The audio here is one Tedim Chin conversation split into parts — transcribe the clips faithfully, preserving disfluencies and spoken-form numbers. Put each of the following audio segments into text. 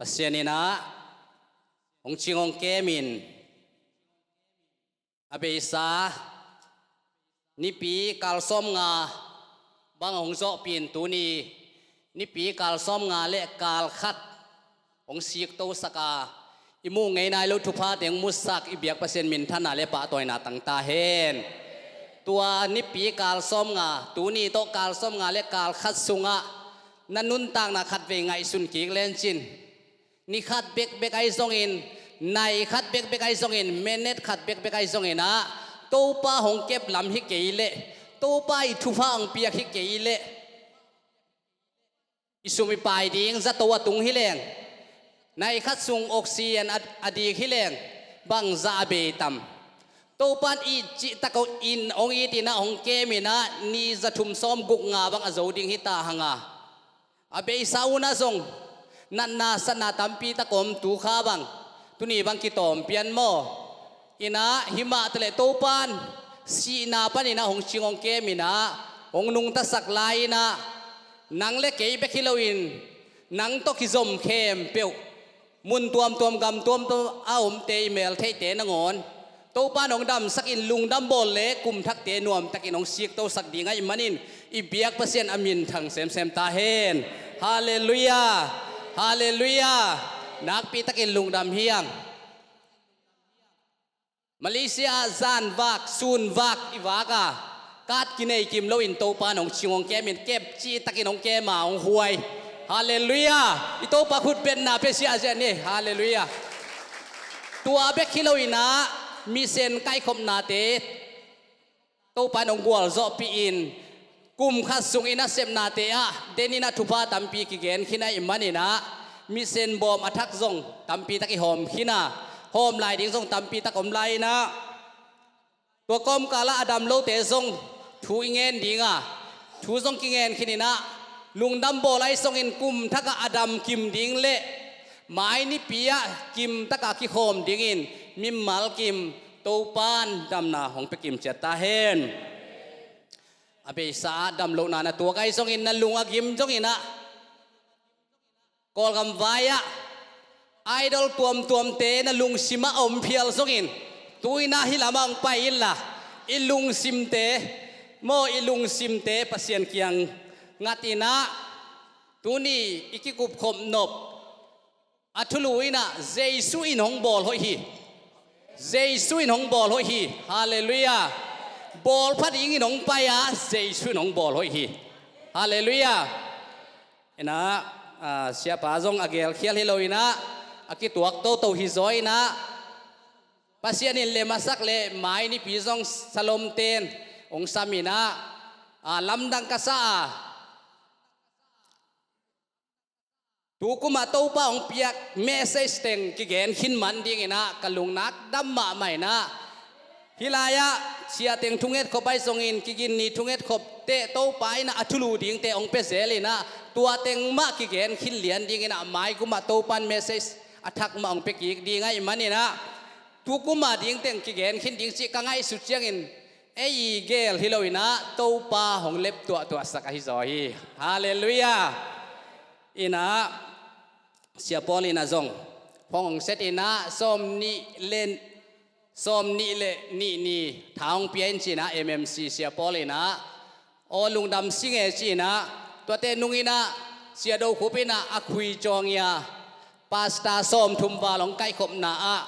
Pasian in ah hong cing hong kemin a beisa nipi kal sawmnga bang hong zawhpih in tuni nipi kal sawmnga le kal khat hong siktosak a, i muh ngei nai lo thuphate hong musak i biak Pasian minthanna le pahtawina tang ta hen. Tua nipi kal sawmnga, tuni tawh kal sawmnga le kal khat sungah na nuntakna khatvei ngaihsun kik lencin, ni khat bekbek ahi zongin, nai khat bekbek ahi zongin, minute khat bekbek ahi zongin ah Topa hong kep lam hi kei leh, Topa i thupha hong piak hi kei leh, i sum i pai ding zato a tung hi leng, nai khat sung oxygen a, a dik hi leng, bangzah a bei tam? Topan it cihtak in hong it in ah hong kem in ah ni za thum sawm guk nga bang a zo ding hi ta hang a, a beisa un ah zong natna satna tampi tak om tu kha bang, tuni bang kitawm pian maw? In ah himah taleh Topan sihna panin ah hong cing hong kem in ah hong nungtasak lai in ah, nang le kei bek hi loin nang tawh kizom khempeuh, mun tuamtuam gam tuamtuam a omte i mel theihte nangawn Topan hong damsak in lungdam bawl le kum thakte nuamtakin hong siktosak ding ahih manin i biak Pasian a minthang semsem ta hen. Halleluiah. Halleluiah. Nakpi takin lungdam hi ang. Malaysia ah zanvak sunvak i vak a, kat kinei kim loin Topan hong cing hong kem in, kep cihtakin hong kem a hong huai. Halleluiah. I Topa khutbetna pia siahsiah ni. Halleluiah. Tua bek hi loin ah mission kaikhopnate Topan hong gualzawhpih in, kum khat sungin a sepnate ah den in ah thupha tampi kigen khin ahih manin ah mission bawm a thak zong tampi tak i hawm khin a, hawm lai ding zong tampi tak om lai in ah, tua kawmkal ah a dam lote zong thu i ngen ding a, thu zong kingen khin in ah, lungdam bawl ahi zongin kum thak ah a dam kim ding le mai nipi ah kim tak a kikhawm dingin mimal kim Topan damna hong pia kim ciat ta hen. A beisa ah dam lohna na tuak ahi zongin, na lung a gim zongin ah, Kawlgam vai ah idol tuamtuamte na lungsim ah om phial zongin, tu in ah hih lamah hong pai inla, i lungsimte, maw, i lungsimte Pasian kiang ngat in ah, tuni i kikupkhop nop a thulu in ah Jesu in hong bawl hoih hi. Jesu in hong bawl hoih hi. Halleluiah. Bawl pha dingin hong pai a, Jesu in hong bawl hoih hi. Halleluiah. In ah, ah, siapa zong a gelkhial hi lo in ah, a kituak toto hi zaw in ah, Pasian in lem a sak le mai nipi zong salomten hong sam in ah, ah, lamdang ka sa a, tu kum ah Topa hong piak message teng kigen khin man dingin ah ka lungnak dam mahmah in ah, hih lai-ah siateng thungetkhop ahi zongin, kigin ni thungetkhopte Topa in ah a thulu dingte hong pia zel in ah, tua teng mah kigen khin lian dingin ah, mai kum ah Topan message a thak mah hong pia kik ding ahih manin ah, tu kum a ding teng kigen khin ding cih ka ngaihsut ciangin, ei i gel hi lo in ah Topa hong lep tuahtuahsak ahi zaw hi. Halleluiah. In ah, Sia Paul in ah zong phone hong set in ah, sawm nih le, sawm nih le nih ni tha hong pia in ci in ah, M M C Sia Paul in ah, aw lungdam sing e ci in ah, tuate nung in ah, Sia Do Khup in ah a khui cawng i a, pastor sawmthum val hong kaikhopna ah,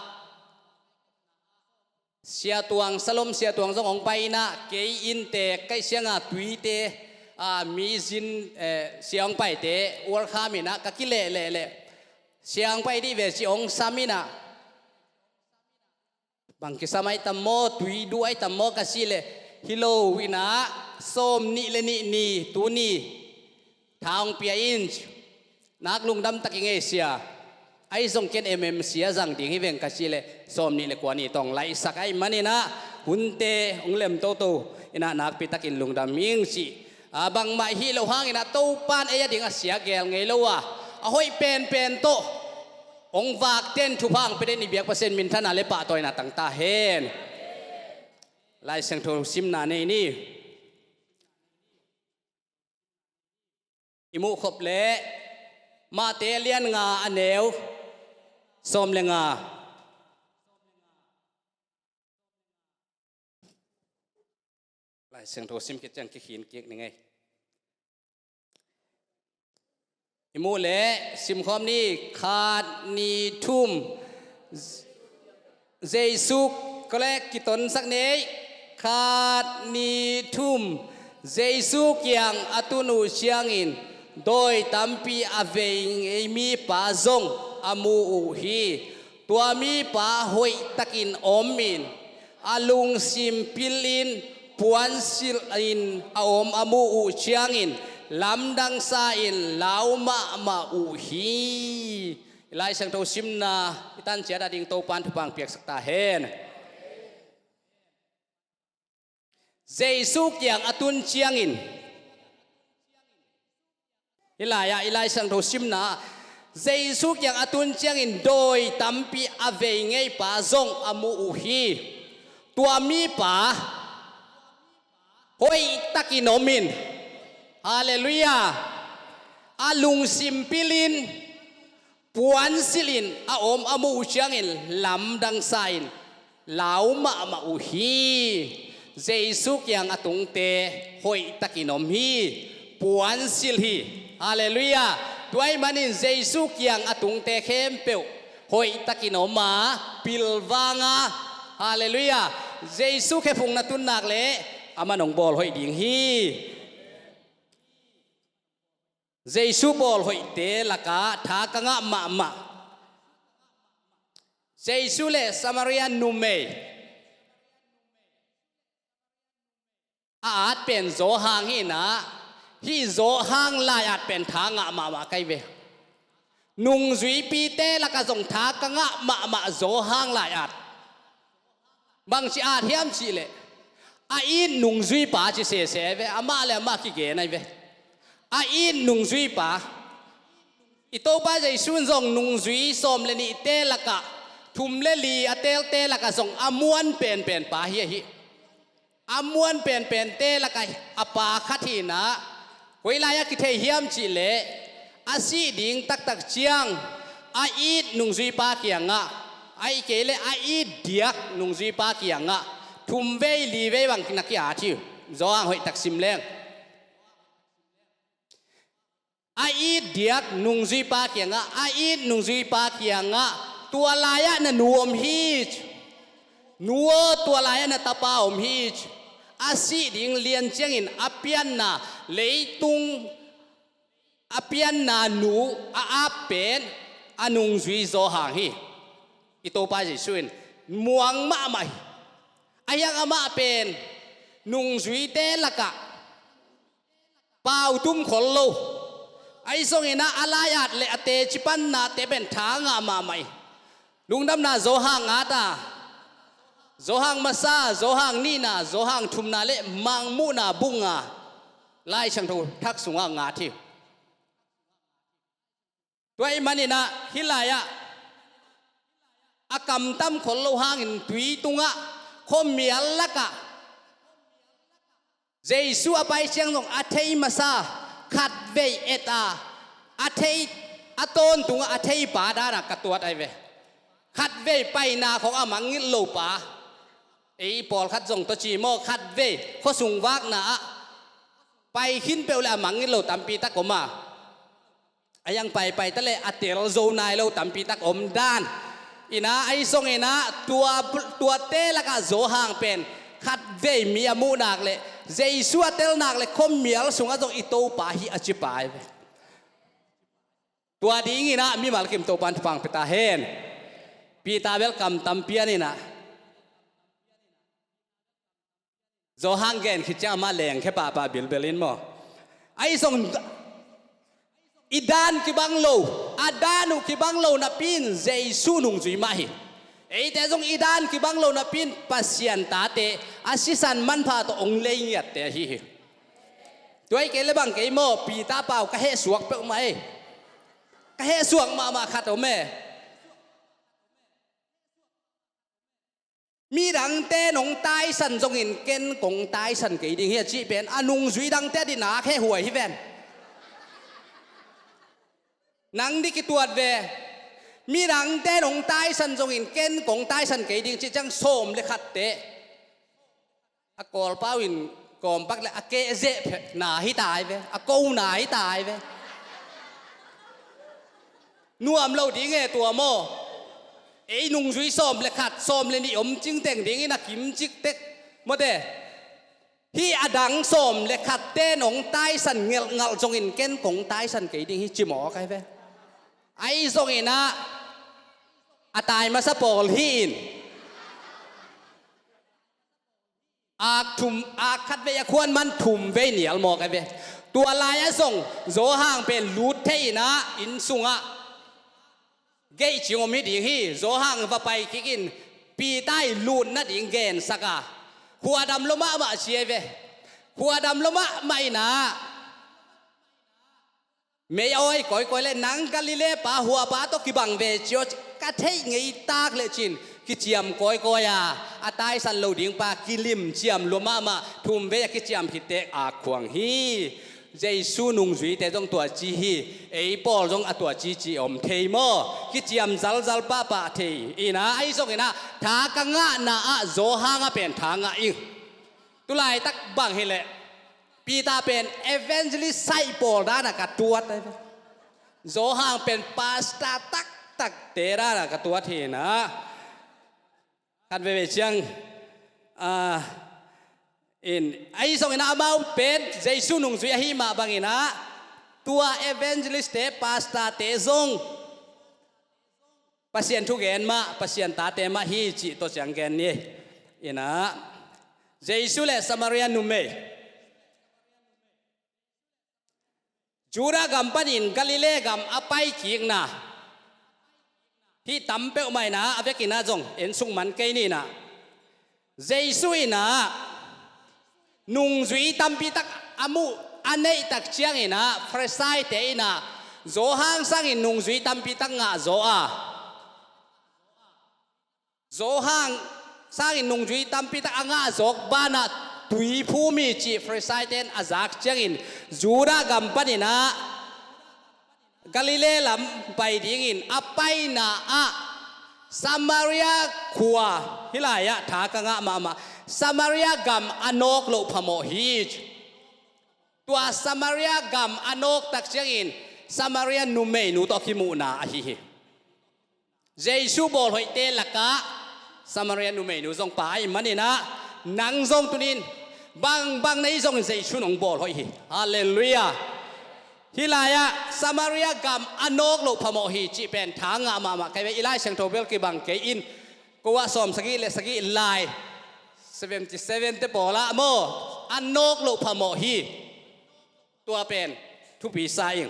Sia Tuang, Salom Sia Tuang zong hong pai in ah, kei inntek kaih siang a tuite, a, mi zin, eh, sia hong paite welcome in ah ka kileh leh leh, sia hong pai dih ve ci hong sam in ah, bang kisam ahi tam maw, tui duh ahi tam maw ka cih leh, hi lo in ah, sawm nih le nih ni, tuni tha hong pia in, nak lungdam tak i ngei Sia. Ahi zong ken M M C a zang ding hi veng ka cih leh, sawm nih le kua ni tawh hong laihsak ahih manin ah, hunte hong lem toto in ah, nakpi takin lungdam ing cih. A, bangmah hi lo hangin ah Topan ei a ding a sia gel ngei lo a, a hoih penpen tawh hong vakten thupha hong pia den i biak Pasian minthanna le pahtawina tang ta hen. Lai Siangtho simna nei ni. I muhkhop leh Mate lian nga a neu sawm le nga. Lai Siangtho sim khit ciang kikhin kik ni ngei. I muh leh simkhawm ni. Khat, nih, thum. Jesu, kole kitonsak ni. Khat, nih, thum. Jesu kiang a tun uh ciangin dawi tampi a vei ngei mipa zong a mu uh hi. Tua mipa hoihtakin om in, a lungsim pilin, puansilh in a om a mu uh ciangin lamdang sa in lau mahmah uh hi. I Lai Siangtho simna i tan ciat a ding Topan thupha piaksak ta hen. Jesu kiang a tun ciangin, hih lai-ah i Lai Siangtho simna, Jesu kiang a tun ciangin dawi tampi a vei ngeipa zong a mu uh hi. Tua mipa hoihtakin om in, halleluiah, a lungsim pilin, puansilh in a om a mu uh ciangin lamdang sa in lau mahmah uh hi. Jesu kiang a tungte hoihtakin om hi, puansilh hi. Halleluiah. Tua ahih manin Jesu kiang a tungte khempeuh hoihtakin om a, pilvang a, halleluiah, Jesu khephung na tun nak leh amah nong bawl hoih ding hi. Jesu bawl hoihte lakah tha ka ngah mahmah. Jesu le Samaria numei a at pen Johan hi-in ah, hih Johan lai-at pen tha ngah mahmah ka hi ve. Nungzuipite lakah zong tha ka ngah mahmah Johan lai-at. Bangci at hiam cihleh, a it nungzuipa ci sese ahi ve, amah le amah kigen ahi ve. A it nungzuipa. I Topa Jesu in zong nungzui sawm le nihte lakah thum le li a teelte lakah zong a muan penpen pa hi ahi. A muan penpente lakah a pa khat hi-in ah, koi lai-ah kithei hiam cihleh, a sih ding taktak ciang a it nungzuipa kiangah, ahih kei leh a it diak nungzuipa kiangah thum vei li vei bang na ki-at hi. Johan hoihtak sim leng. A it diak nungzuipa kiangah, a it nungzuipa kiangah, tua lai-ah na nu om hi ci. Nu aw, tua lai-ah na tapa om hi ci. A sih ding lian ciangin a pianna leitung, a pianna nu a ap pen a nungzui Johan hi. I Topa Jesu in muang mahmah hi. Ahi hang amah pen nungzuite lakah pau tum khol lo. Ahi zongin ah a lai-at le a teci pannate pen tha ngah mahmah hi. Lungdamna Johan at a, Johan masa, Johan nihna, Johan thumna le Mangmuhna bung nga, Lai Siangtho Thak sungah ngat hi. Tua ahih manin ah hih lai-ah a kamtam khol lo hangin tui tungah khuamial lakah Jesu a pai ciang zong a thei masa khatvei et a, a thei, a tawntungah a theipa danah ka tuat ahi ve. Khatvei paina khawng a mangngilh lo pa. Ei pawlkhat zong tawh ci maw, khatvei khuasung vakna ah pai khin peuh le a mangngilh lo tampi tak om a. A yang paipai ta le a tel zo nai lo tampi tak om dan. Inah ahi zongin ah tua, tuate lakah Johan pen khatvei mi a muh nak le Jesu a tel nak le khuamial sungah zong i Topa hi a ci pa ahi ve. Tua dingin ah mimal kim Topan thupha pia ta hen. Peter bel kamtam pian inah Johan gen khit ciang amah lengkhia pahpah bilbel in maw. Ahi zong i dan kibang lo, a dan uh kibang lo napi in Jesu nungzui mah hi. Eite zong i dan kibang lo napi in Pasian tate a sisan manpha tawh hong lei ngiatte ahi hi. Tua hi kei le bang kei maw, Peter pau ka hehsuak peuhmah ei. Ka hehsuak mahmah khat om e. Midangte nong taisan zongin ken kong taisan kei ding hi a cih pen a nungzui dangte a dinah hehhuai hi ven. Nang dih kituat ve. Midangte nong taisan zongin ken kong taisan kei ding cih ciang sawm le khatte a kawlpau in kawmpak le a kehzeh na hi tai ve, a ko na hi tai ve. Nuam lo ding e tua maw? Ei nungzui sawm le khat, sawm le nih om cingteng dingin a kimcik tek mawte. Hih a dang sawm le khatte nong taisan ngelhngalh zongin ken kong taisan kei ding hi ci mawk ai ve. Ahi zongin ah a tai masa pawl hi in ak thum, ak khat vei a khuan man thum vei nial mawk ai ve. Tua lai-ah zong Zawhang pen lut thei in ah inn sungah geih cing om hi ding hi. Zawhang va pai kik in Peter i lut nading gensak a, khuadam lua mahmah ci ai ve. Khuadam lua mahmah in ah mei a awi kawikawi le nang Galilee pa huapa tawh kibang ve cio, ka theih ngei tak le cin kiciam kawikawi a, a taisan lo ding pa kilim ciam lua mahmah, thum vei a kiciam khit tek ak khuang hi. Jesu nungzuite zong tua ci hi. Ei pawl zong a tua ci ci om thei maw? Kiciam zalzal pahpah thei in ah, ahi zongin ah tha ka ngahna ah Zawhang ah pen tha ngah ing. Tulaitak bang hileh Peter pen evangelist saih pawl dan ah ka tuat ai ve. Zawhang pen pastor taktakte dan ah ka tuat hi in ah. Khat veve ciang, ah, in, ahi zongin ah amau pen Jesu nungzui ahi mah bangin ah tua evangelistte, pastorte zong Pasian thugen mah, Pasian tate mah hi cih tawh ciang gen ni. In ah Jesu le Samaria numei. Judah gam panin Galilee gam a paikikna hih tam peuhmah in ah, a vekin ah zong en suk man kei ni in ah. Jesu in ah nungzui tampi tak a muh a neih tak ciangin ah Farisaite in ah Zawhang sangin nungzui tampi tak ngah zaw a, Zawhang sangin nungzui tampi tak a ngah zawk banah tui phum hi cih Farisaite in a zak ciangin Judah gam panin ah Galilee lam pai dingin a paina ah Samaria khua, hih lai-ah tha ka ngah mahmah, Samaria gam a nawk loh phamawh hi. Tua Samaria gam a nawk tak ciangin Samaria numeinu tawh kimuhna ahi hi. Jesu bawlhoihte lakah Samaria numeinu zong pa ahih manin ah, nang zong tunin bangbang na hih zongin Jesu nong bawlhoih hi. Halleluiah. Hih lai-ah Samaria gam a nawk loh phamawh hi cih pen tha ngah mahmah kei ve. I Lai Siangtho bel kibang kei in, ko ah sawm sagih le sagih lai, seventy seven te pawl ah maw, a nawk loh phamawh hi. Tua pen thupi sa ing.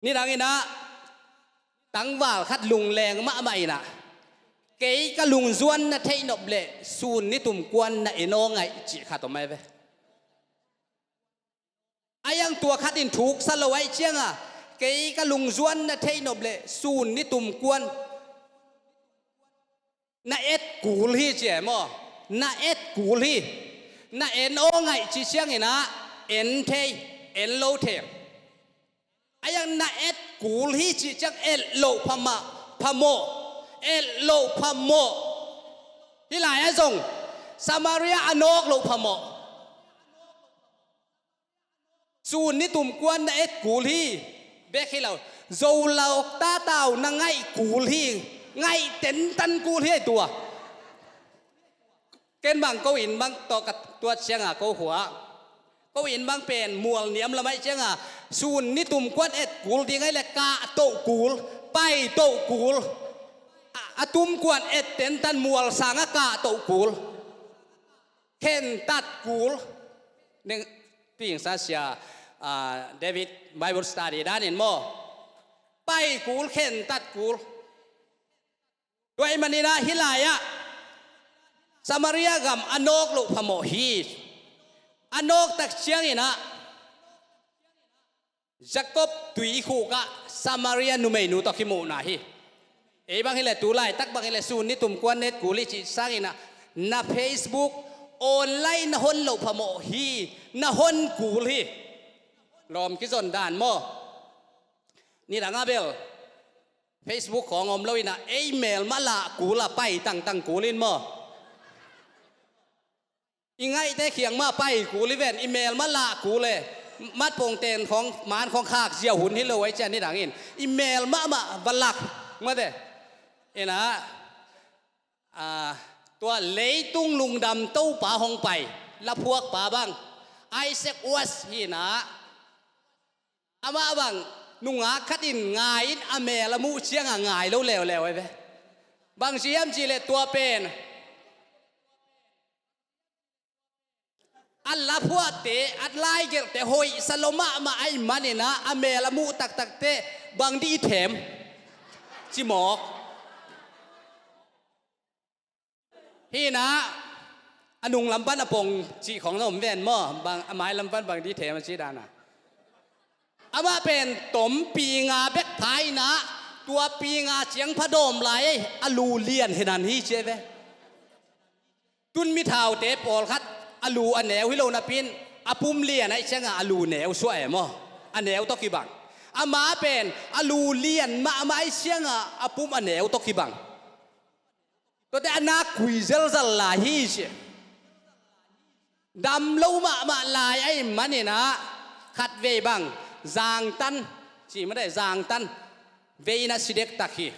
Nidangin ah tangval khat lungleng mahmah in ah, kei ka lungzuan na theih nop leh sun nitum kuan na en aw ngaih cih khat om ai ve. A iang tua khat in thuksa lo ahih cianga, kei ka lungzuan na theih nop leh sun nitum kuan na et kul hi ci e maw? Na et kul hi. Na en aw ngaih ci ciangin ah en thei, en lo thei. A iang na et kul hi ci ciang et loh phamah, phamawh, et loh phamawh. Hih lai-ah zong Samaria a nawk loh phamawh. Sun nitum kuan na et kul hi. Bek hi lo, zo lawk tatau na ngaih kul hi. Ngaih tentan kul hi tua. Ken bang ko inn bang tawh ka tuat cianga ko khua, ko inn bang pen mual niam lam ahih cianga, sun nitum kuan et kul ding ahih leh kah toh kul, pai toh kul. A, a tum kuan et tentan mual sangah kah toh kul. Khentat kul. Ning, tuing sa sia, ah, David Bible study danin maw? Pai kul, khentat kul. Tua ahih manin ah hih lai-ah Samaria gam a nawk loh phamawh hi. A nawk tak ciangin ah Jacob tuikhuk ah Samaria numeinu tawh kimuhna hi. Ei bang hileh tu laitak bang hileh sun nitum kuan na et kul hi cih sangin ah na Facebook online na hon loh phamawh hi, na hon kul hi. Lawm kizon dan maw? Nidang a bel Facebook khawng om lo inah, ei melmah lah kul a pai tangtang kul in maw? I ngaihte khiang mah pai kul i ven, i melmah lah kul e. Matpong ten khawng, man khawng khak zia hun hi lo ai cian nidang in, i melmah mah va lak mate. Inah, a, tua leitung lungdam Topa hong pai laphuakpa bang Isaac Watts hi inah, amah bang nungak khat in ngai in a mel a muh ciangah ngai lo leuleu ai ve. Bang ci hiam cihleh tua pen a laphuahte, a laigelhte hoihsa lo mahmah ahih maninah a mel a muh taktakte bang dih i them? Cimawk. Hi inah, a nung lam pan a pong cih khawng na om ven maw? Bang, a mai lam pan bang dih them a cih dana. Amah pen tom pi nga bek pha inah, tua pi nga ciang pha dawm lai ei, a lu lian henan hi ci ai ve. Tun mithaute pawlkhat a lu a neu hi lo napi in, a pum lian ahih ciangah a lu neu suah e maw? A neu tawh kibang. Ama pen a lu lian mahmah ahih ciangah a pum a neu tawh kibang. Tuate a nak kui zelzal lai hi ci. Dam lo mahmah lai ahih maninah khatvei bang zangtan, ci mate, zangtan vei inah si dektak hi.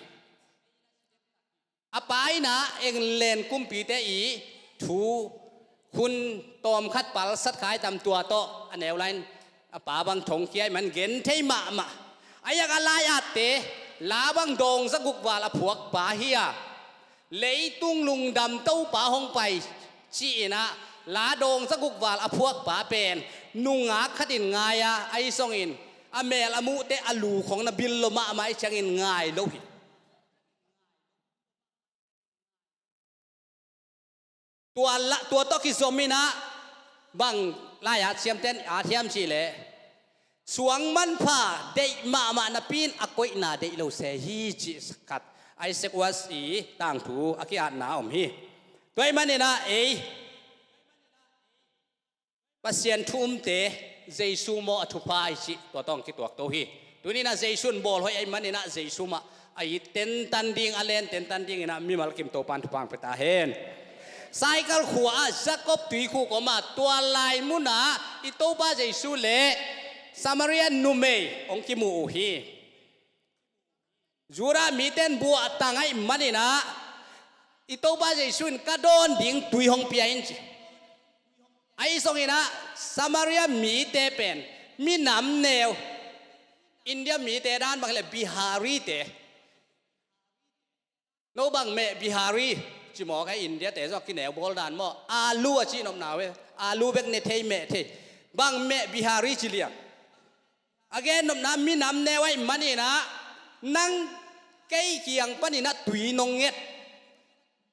A pa inah England kumpite i thu hun tawmkhat pal satkhai tam tua tawh a neu lai in a pa bang thongkia ahih man gen thei mahmah. A yak a lai atte la bang dawng zaguk val a phuakpa hi a, leitung lungdam Topa hong pai ci inah la dawng zaguk val a phuakpa pen nungak khat in ngai a, ahi zongin a mel a muhte a lu khawng na bil lo mahmah ahih ciangin ngai lo hi. Tua la, tua tawh kizom inah bang lai-at siamten at hiam cihleh, suang manpha deih mahmah napi in a koihna deih lo se hi cih khat Isaac Watts i tangthu a ki-atna om hi. Tua ahih maninah ei Pasian thu umte, Jesu maw a thupha i cih tua tawh kituakto hi. Tuni inah Jesu in bawlhoih ahih maninah Jesu mah a it tentan ding, a len tentan dinginah mimal kim Topa in thupha hong pia ta hen. Saikal khua ah Jakob tuikhuk om a, tua lai munah i Topa Jesu le Samaria numei hong kimu uh hi. Judah mite in buahtang ahih maninah i Topa Jesu in ka dawn ding tui hong pia in ci. Ahi zonginah Samaria mite pen minam neu, India mite dan bang hileh Biharite. No bang meh Bihari, cimawk a India te zong kineu bawl dan maw? Alu a cihnopna uh e. Alu bek ne thei, meh thei. Bang meh Bihari ci liang. A gennopna minam neu ahih maninah nang kei kiang paninah tui nong nget.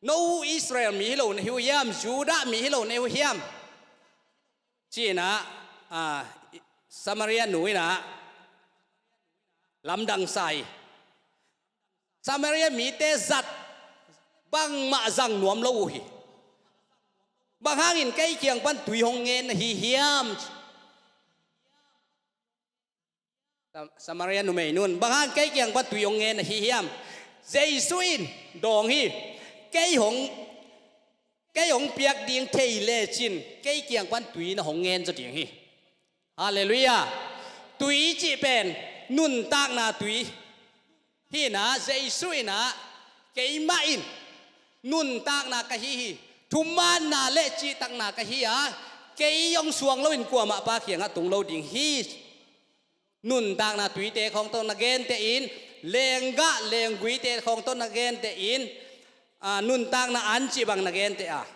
No Israel mi hi lo na hi uh hiam, Judah mi hi lo na hi uh hiam? Ci-inah, a, Samaria nu inah lamdang sa hi. Samaria mite zat bangmah zang nuam lo uh hi. Bang hangin kei kiang pan tui hong ngen na hi hiam? Sam-, Samaria numei nun, bang hang kei kiang pan tui hong ngen na hi hiam? Jesu in dawng hi. Kei hong, kei hong piak ding thei lecin kei kiang pan tui na hong ngen zaw ding hi. Halleluiah. Tui cih pen nuntakna tui hi inah, Jesu inah keimah in nuntakna ka hi hi, thumaanna le cihtakna ka hi a, kei hong suang loin kuamah Pa kiangah tung lo ding hi. Nuntakna tuite khawng tawh na genteh in, lenggah lengguite khawng tawh na genteh in, a, nuntakna an cih bang na genteh a,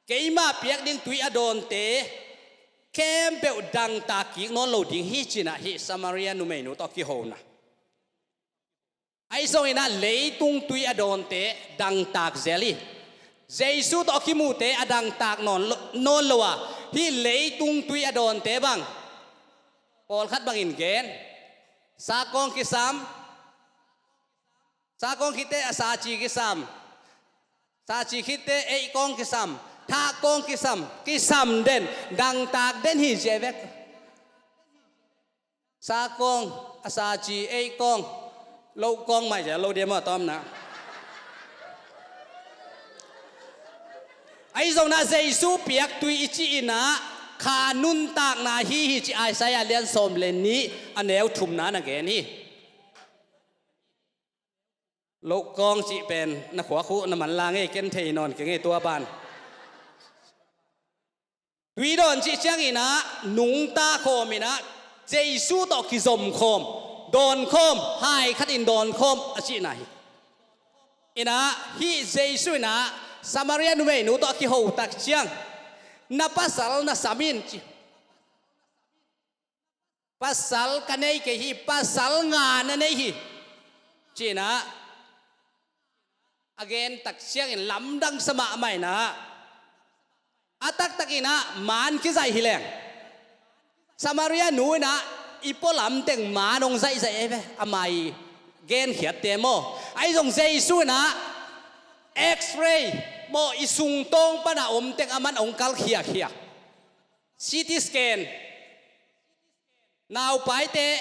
keimah piak ding tui a dawnte khempeuh dangtak kik nawn lo ding hi, ci-inah hih Samaria numeinu tawh kihona. Ahi zonginah leitung tui a dawnte dangtak zel hi. Jesu tawh a kimute a dangtak nawn lo, nawn lo a, hih leitung tui a dawnte bang pawlkhat bangin gen. Sakawng kisam, sakawng khitte a saci kisam, saci khitte eikawng kisam, thahkawng kisam, kisam den, dangtak den hi ci a vek. Sa kawng, a sa ci, ei kawng, lo kawng mai zia lo dia maw tawmna. Ahi zongin ah Jesu piaktui i cih in ah kha nuntakna hi hi ci Isaiah lian sawm le nih a neu thumna na gen hi. Lo kawng cih pen na khuak uh na manlang ei, ken thei nawn keng ei tua ban. Tui dawn cih ciangin ah nungta khawm in ah Jesu tawh kizom khawm, dawn khawm, hai khatin dawn khawm a cihna hi. In ah hih Jesu in ah Samaria numeinu tawh a kiho tak ciang na pasal na sam in ci. Pasal ka nei kei hi, pasal nga na nei hi. Ci-in ah a gen tak ciangin lamdang sa mahmah in ah a taktakin ah man kizaih hi leng. Samaria nu in ah i pualam teng man hong zaihzaih ei ve, a mai genkhiatte maw. Ahi zong Jesu in ah X-ray maw, i sungtawng pana om teng a man hong kalkhiakhia. C T scan, naupaite,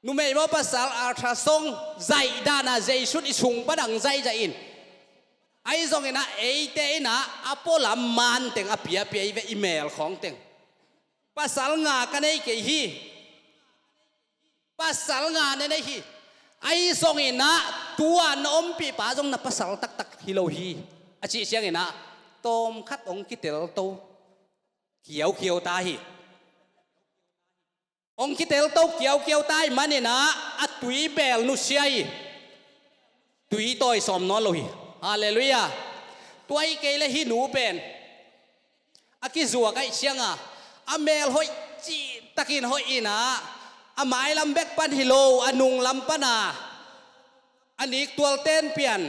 numei maw pasal ultrasound zaih dana Jesu in i sung pan ang zaihzaih in. Ahi zongin ah eite in ah a pualam man teng a piapia i ve, i mel khawng teng. Pasal nga ka nei kei hi. Pasal nga na nei hi. Ahi zongin ah tua na ompihpa zong na pasal taktak hi lo hi. A cih ciangin ah tawmkhat hong kitelto kiaukiau ta hi. Hong kitelto kiaukiau ta hi manin ah a tuibeel nusia hi. Tui tawi sawm nawn lo hi. Halleluiah. Tua hi kei le hih nu pen a kizuak ahih cianga a mel hoih cihtakin hoih in ah a mailam bek pan hi lo, a nunglam pana a niktual ten pian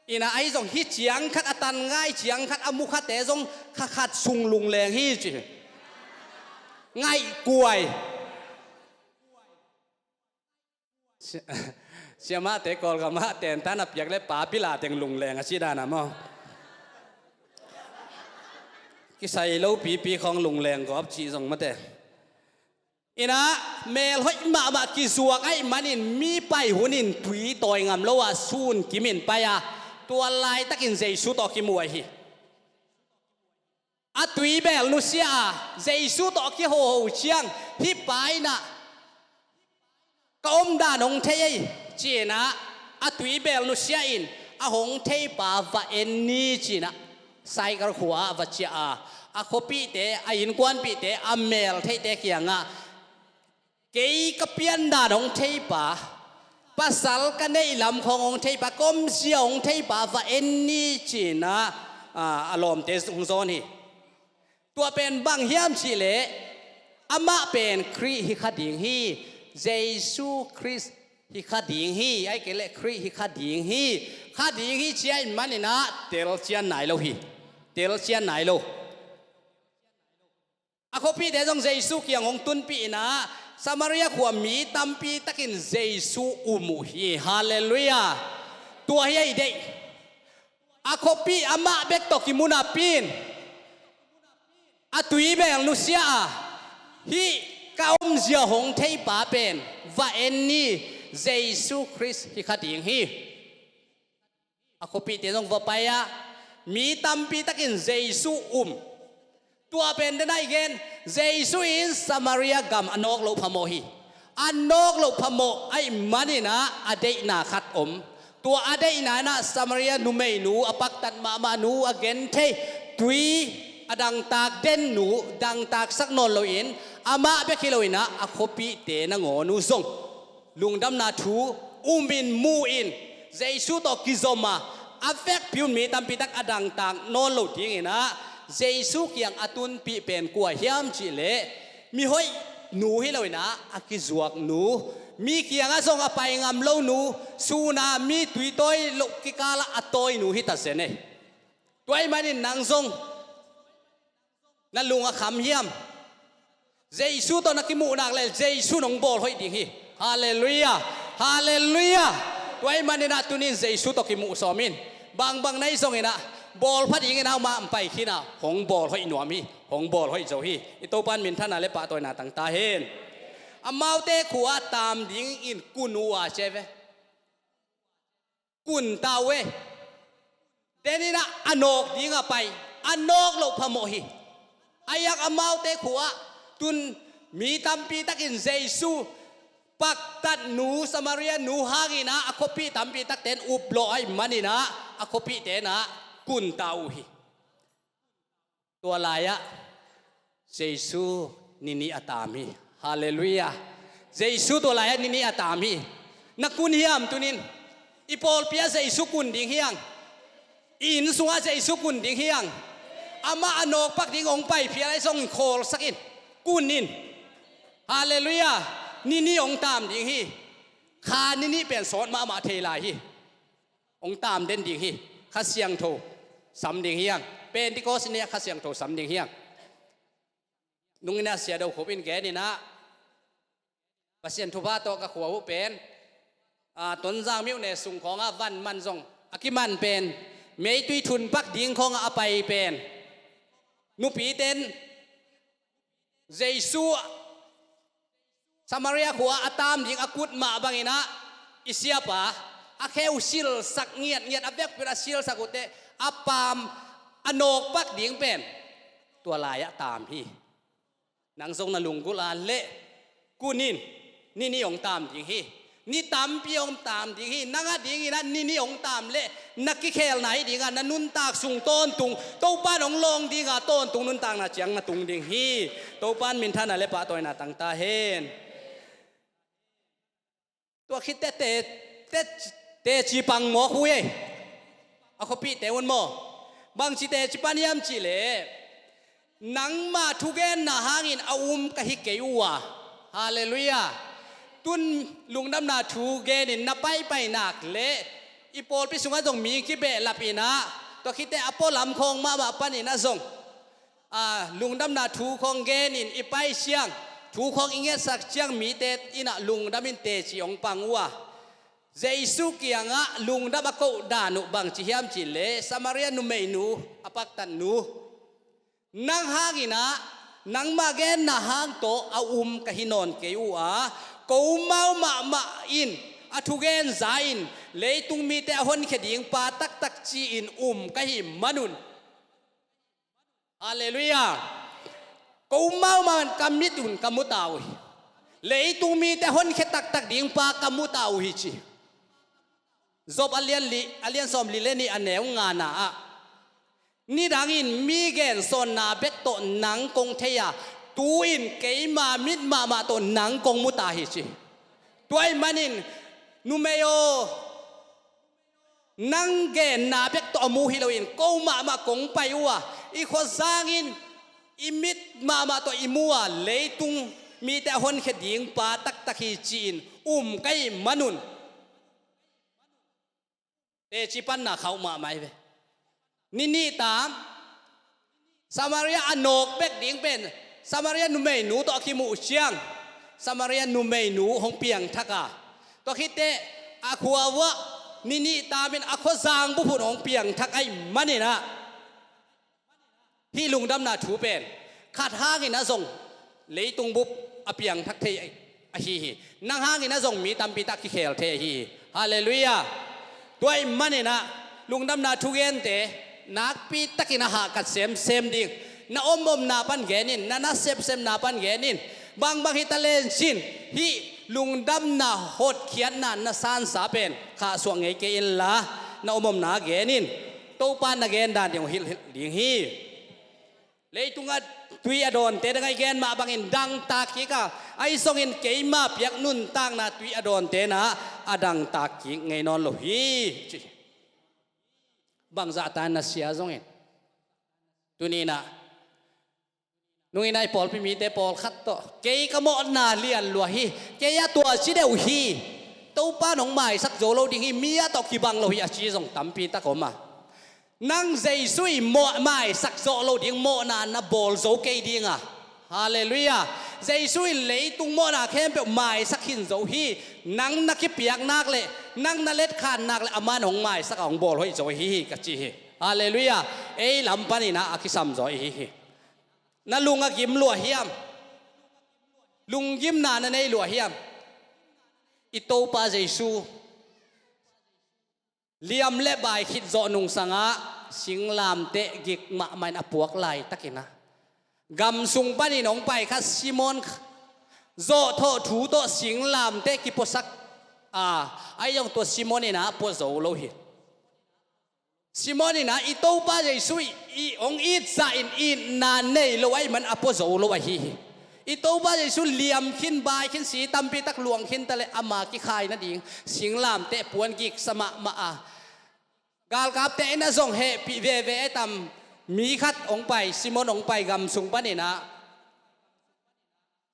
in ah ahi zong hih ciang khat a tan ngai, ciang khat a mukhate zong kha khat sung lungleng hi ci. Ngaihkuai. Si-, siamahte Kawlgamah tentan a piak le pa bila teng lungleng a ci dana maw. Kisai lo pipi khawng lungleng gawp cih zong mate. In ah mel hoih mahmah kizuak ahih manin mi pai hunin tui tawi ngam lo a sun kimin pai a, tua laitakin Jesu tawh kimu ahi hi. A tuibeel nusia a Jesu tawh a kihoho ciang hih pa in ah ka omdan hong thei ei ci-in ah a tuibeel nusia in a hong theipa va en ni ci-in ah Saikal khua-ah va ciah a, a khuapihte, a innkuanpihte, a mel theihte kiangah kei ka piandan hong theipa, pasal ka neih lam khawng hong theipa, ka omzia hong theipa va en ni ci-in ah a lawmte hong zawn hi. Tua pen bang hiam cihleh amah pen Khrih hi kha ding hi. Jesu Khrist hi kha ding hi. Ahih kei leh Khrih hi kha ding hi. Kha ding hi ci ahih manin ah telcian nai lo hi. Telcian nai lo. A khuapihte zong Jesu kiang hong tunpih in ah Samaria khua mi tampi takin Jesu um uh hi. Halleluiah. Tua hi a i deih. A khuapih amah bek tawh kimu napi in a tuibeel nusia a hih ka omzia hong theipa pen va en ni, Jesu Khrist hi kha ding hi. A khuapihte zong va pai a, mi tampi takin Jesu um. Tua pen den a i gen, Jesu in Samaria gam a nawk loh phamawh hi. A nawk loh phamawh ahih manin ah a deihna khat om. Tua a deihna in ah Samaria numeinu, a paktat mahmah nu, a genthei, tui a dangtak den nu, dangtaksak nawn loin amah bek hi loin ah a khuapihte nangawn uh zong lungdamna thu umin muin Jesu tawh kizom a, a vekpi un mi tampi tak a dangtak nawn lo dingin ah Jesu kiang a tunpih pen kua hiam cihleh mihoih nu hi loin ah a kizuak nu, mi kiangah zong a pai ngam lo nu, sun a mi tui tawi loh kikalah a tawi nu hi ta zen ei. Tua ahih manin nang zong na lung a kham hiam? Jesu tawh na kimuh nak leh Jesu in hong bawl hoih ding hi. Halleluiah. Halleluiah. Tua ahih manin ah tuni in Jesu tawh kimuh sawm in. Bangbang na hih zongin ah bawl pha dingin ah amah hong pai khin a, hong bawl hoih nuam hi. Hong bawl hoih zo hi. I Topa in minthanna le pahtawina tang ta hen. Amaute khua-ah taam dingin kun uh a, ci ve. Kun ta uh e. Deninah a nawk dingah pai, a nawk loh phamawh hi. Ahi hang amaute khua-ah tun mi tampitakin Jesu paktatnu, Samaria nu hanginah a khuapi tampitakte in uplawh ahih maninah a khuapite inah kun ta uh hi. Tua lai-ah Jesu ni nih a taam hi. Halleluiah. Jesu tua lai-ah ni nih a taam hi. Na kun hiam tunin? I pawlpi-ah Jesu kun ding hi hang. I inn sungah Jesu kun ding hi hang. Amah a nawkpak ding hong paiphial ahi zongin khawlsak in. Kun in. Halleluiah. Ni nih hong taam ding hi. Kha ni nih pen sawt mahmah thei lai hi. Hong taam den ding hi. Kha Siangtho sam ding hi hang. Pentecost ni-ah Kha Siangtho sam ding hi hang. Nungin a Sia Do Khup in geninah Pasian thupha tawh ka khua uh pen, a, Tonzang myone sung khawngah van man zong a kiman pen, meitui thunpak ding khawngah a pai pen, nupite in Jesu Samaria khua a taam ding a kut mah banginah i siapa a khe uh silsak ngiatngiat, a vekpi a silsak uh teh a paam a nawkpak ding pen tua lai-ah taam hi. Nang zong na lunggulh a leh kun in, ni nih hong taam ding hi. Ni tampi hong taam ding hi. Nang a dinginah ni nih hong taam leh na kikhelna hi dinga, na nuntak sung tawntung Topa in hong lawng dinga, tawntung nuntakna ciang na tung ding hi. Topa in minthanna le pahtawina tang ta hen. Tua khit teh te, te, teci pang mawk uh ei. A khuapihte un maw? Bangci teci pan hiam cihleh, nangmah thugenna hangin a um ka hi kei uh a. Halleluiah. Tun lungdamna thu genin na paipai nak leh i pawlpi sungah zong mi kibehlap inah, tua khit teh a pualam khawng mahmah paninah zong, a, lungdamna thu khawng genin i pai ciang, thu khawng i ngetsak ciang mite inah lungdamin teci hong pang uh a. Jesu kiangah lungdam a koh dan uh bangci hiam cihleh, Samaria numeinu, a paktatnu, nang hanginah nangmah genna hang tawh a um ka hi nawn kei uh a, komau mahmah in a thugen za-in leitung mite a honkhia ding pa taktak ci-in um ka hih manun, Halleluiah. Komau mahmah in ka mit un ka mu ta uh hi. Leitung mite honkhia taktak ding pa ka mu ta uh hi, ci. Job a lian li, a lian sawmli le nih, a neu ngana ah, nidangin mi gensawnna bek tawh nang kong thei a, tu-in keima mit mahmah tawh nang kong mu ta hi, ci. Tua ahih manin, numei aw, nang genna bek tawh a mu hi loin ko mahmah kong pai uh a, i khuazangin i mit mahmah tawh i mu a, leitung mite a honkhia ding pa taktak hi, ci-in um ka hih manun, teci panna khauh mahmah hi ve. Ni nih taam, Samaria a nawk bek ding pen, Samaria numeinu tawh a kimuh ciang, Samaria numeinu hong piangthak a, tua khit teh a khua uah ni nih taamin a khuazang bup hun hong piangthak ahih maninah, hih lungdamna thu pen khat hanginah zong leitung bup a piangthak thei ahi hi. Nang hanginah zong mi tampi tak kikhel thei ahi hi. Halleluiah. Tua ahih maninah lungdamna thugente nakpi takin a hahkat semsem ding. Na omomna pan genin, na nasepsepna pan genin, bangbang hi talencin, hih lungdamna hotkhiatna na sansa pen khahsuah ngei kei inla, na omomna genin, Topa na gen dan ding uh hilh ding hi. Leitungah tui a dawnte dangah i gen mah bangin dangtak kik a, ahi zongin keima piak nuntakna tui a dawnte inah a dangtak kik ngei nawn lo hi, ci. Bangzahta in na sia zongin, tuninah nungin a i pawlpi mite pawlkhat tawh, kei ka mawhna lian lua hi, kei a tua ci deuh hi, Topa in hong maisak zo lo ding hi, mi a tawh kibang lo hi, a ci zong tampi tak om a. Nang Jesu i mawh, maisak zawh lo ding mawhna na bawl zo kei ding a. Halleluiah. Jesu in leitung mawhna khempeuh maisak khin zo hi. Nang na kipiak nak leh, nang na letkhan nak leh, aman hong maisak a, hong bawl hoih zo hi hi, ka ci hi. Halleluiah. Ei lam paninah a kisam zaw i hi hi. Na lung a gim lua hiam? Lunggimna na nei lua hiam? I Topa Jesu liam le bai khit zawh nungsangah singlamteh gik mahmah in a puak laitakin ah, gam sung panin hong pai kha Simon zawhthawh thu tawh singlamteh kipuasak a, ahi zong tua Simon in ah pua zo lo hi. Simon in ah i Topa Jesu i, i hong it zah in itna nei lo ahih man a pua zo lo ahi hi. I Topa Jesu liam khin, bai khin, si tampi tak luang khin ta leh ama kikhai nading singlamteh puan giksa mahmah a, galkapte in ah zong hehpih veve a tam mi khat hong pai, Simon hong pai gam sung panin ah,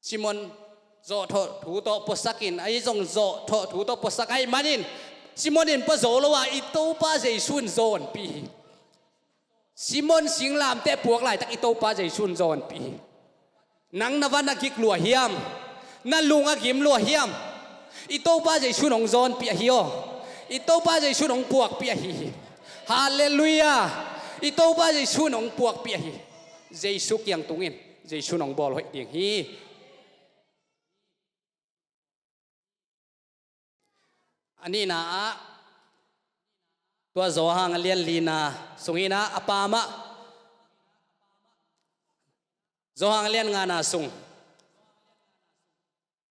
Simon zawhthawh thu tawh puasak in, ahi zong zawhthawh thu tawh puasak ahih manin Simon in pua zo lo a, i Topa Jesu in zawnpih hi. Simon singlamteh puak laitak i Topa Jesu in zawnpih hi. Nang na va na gik lua hiam? Na lung a gim lua hiam? I Topa Jesu in hong zawnpih ahi aw. I Topa Jesu in hong puakpih ahi hi. Halleluiah. I Topa Jesu in hong puakpih ahi. Jesu kiang tungin Jesu in hong bawl hoih ding hi. A nihna ah, tua Johan a lian lina sungin ah, a pamah Johan a lian ngana sung,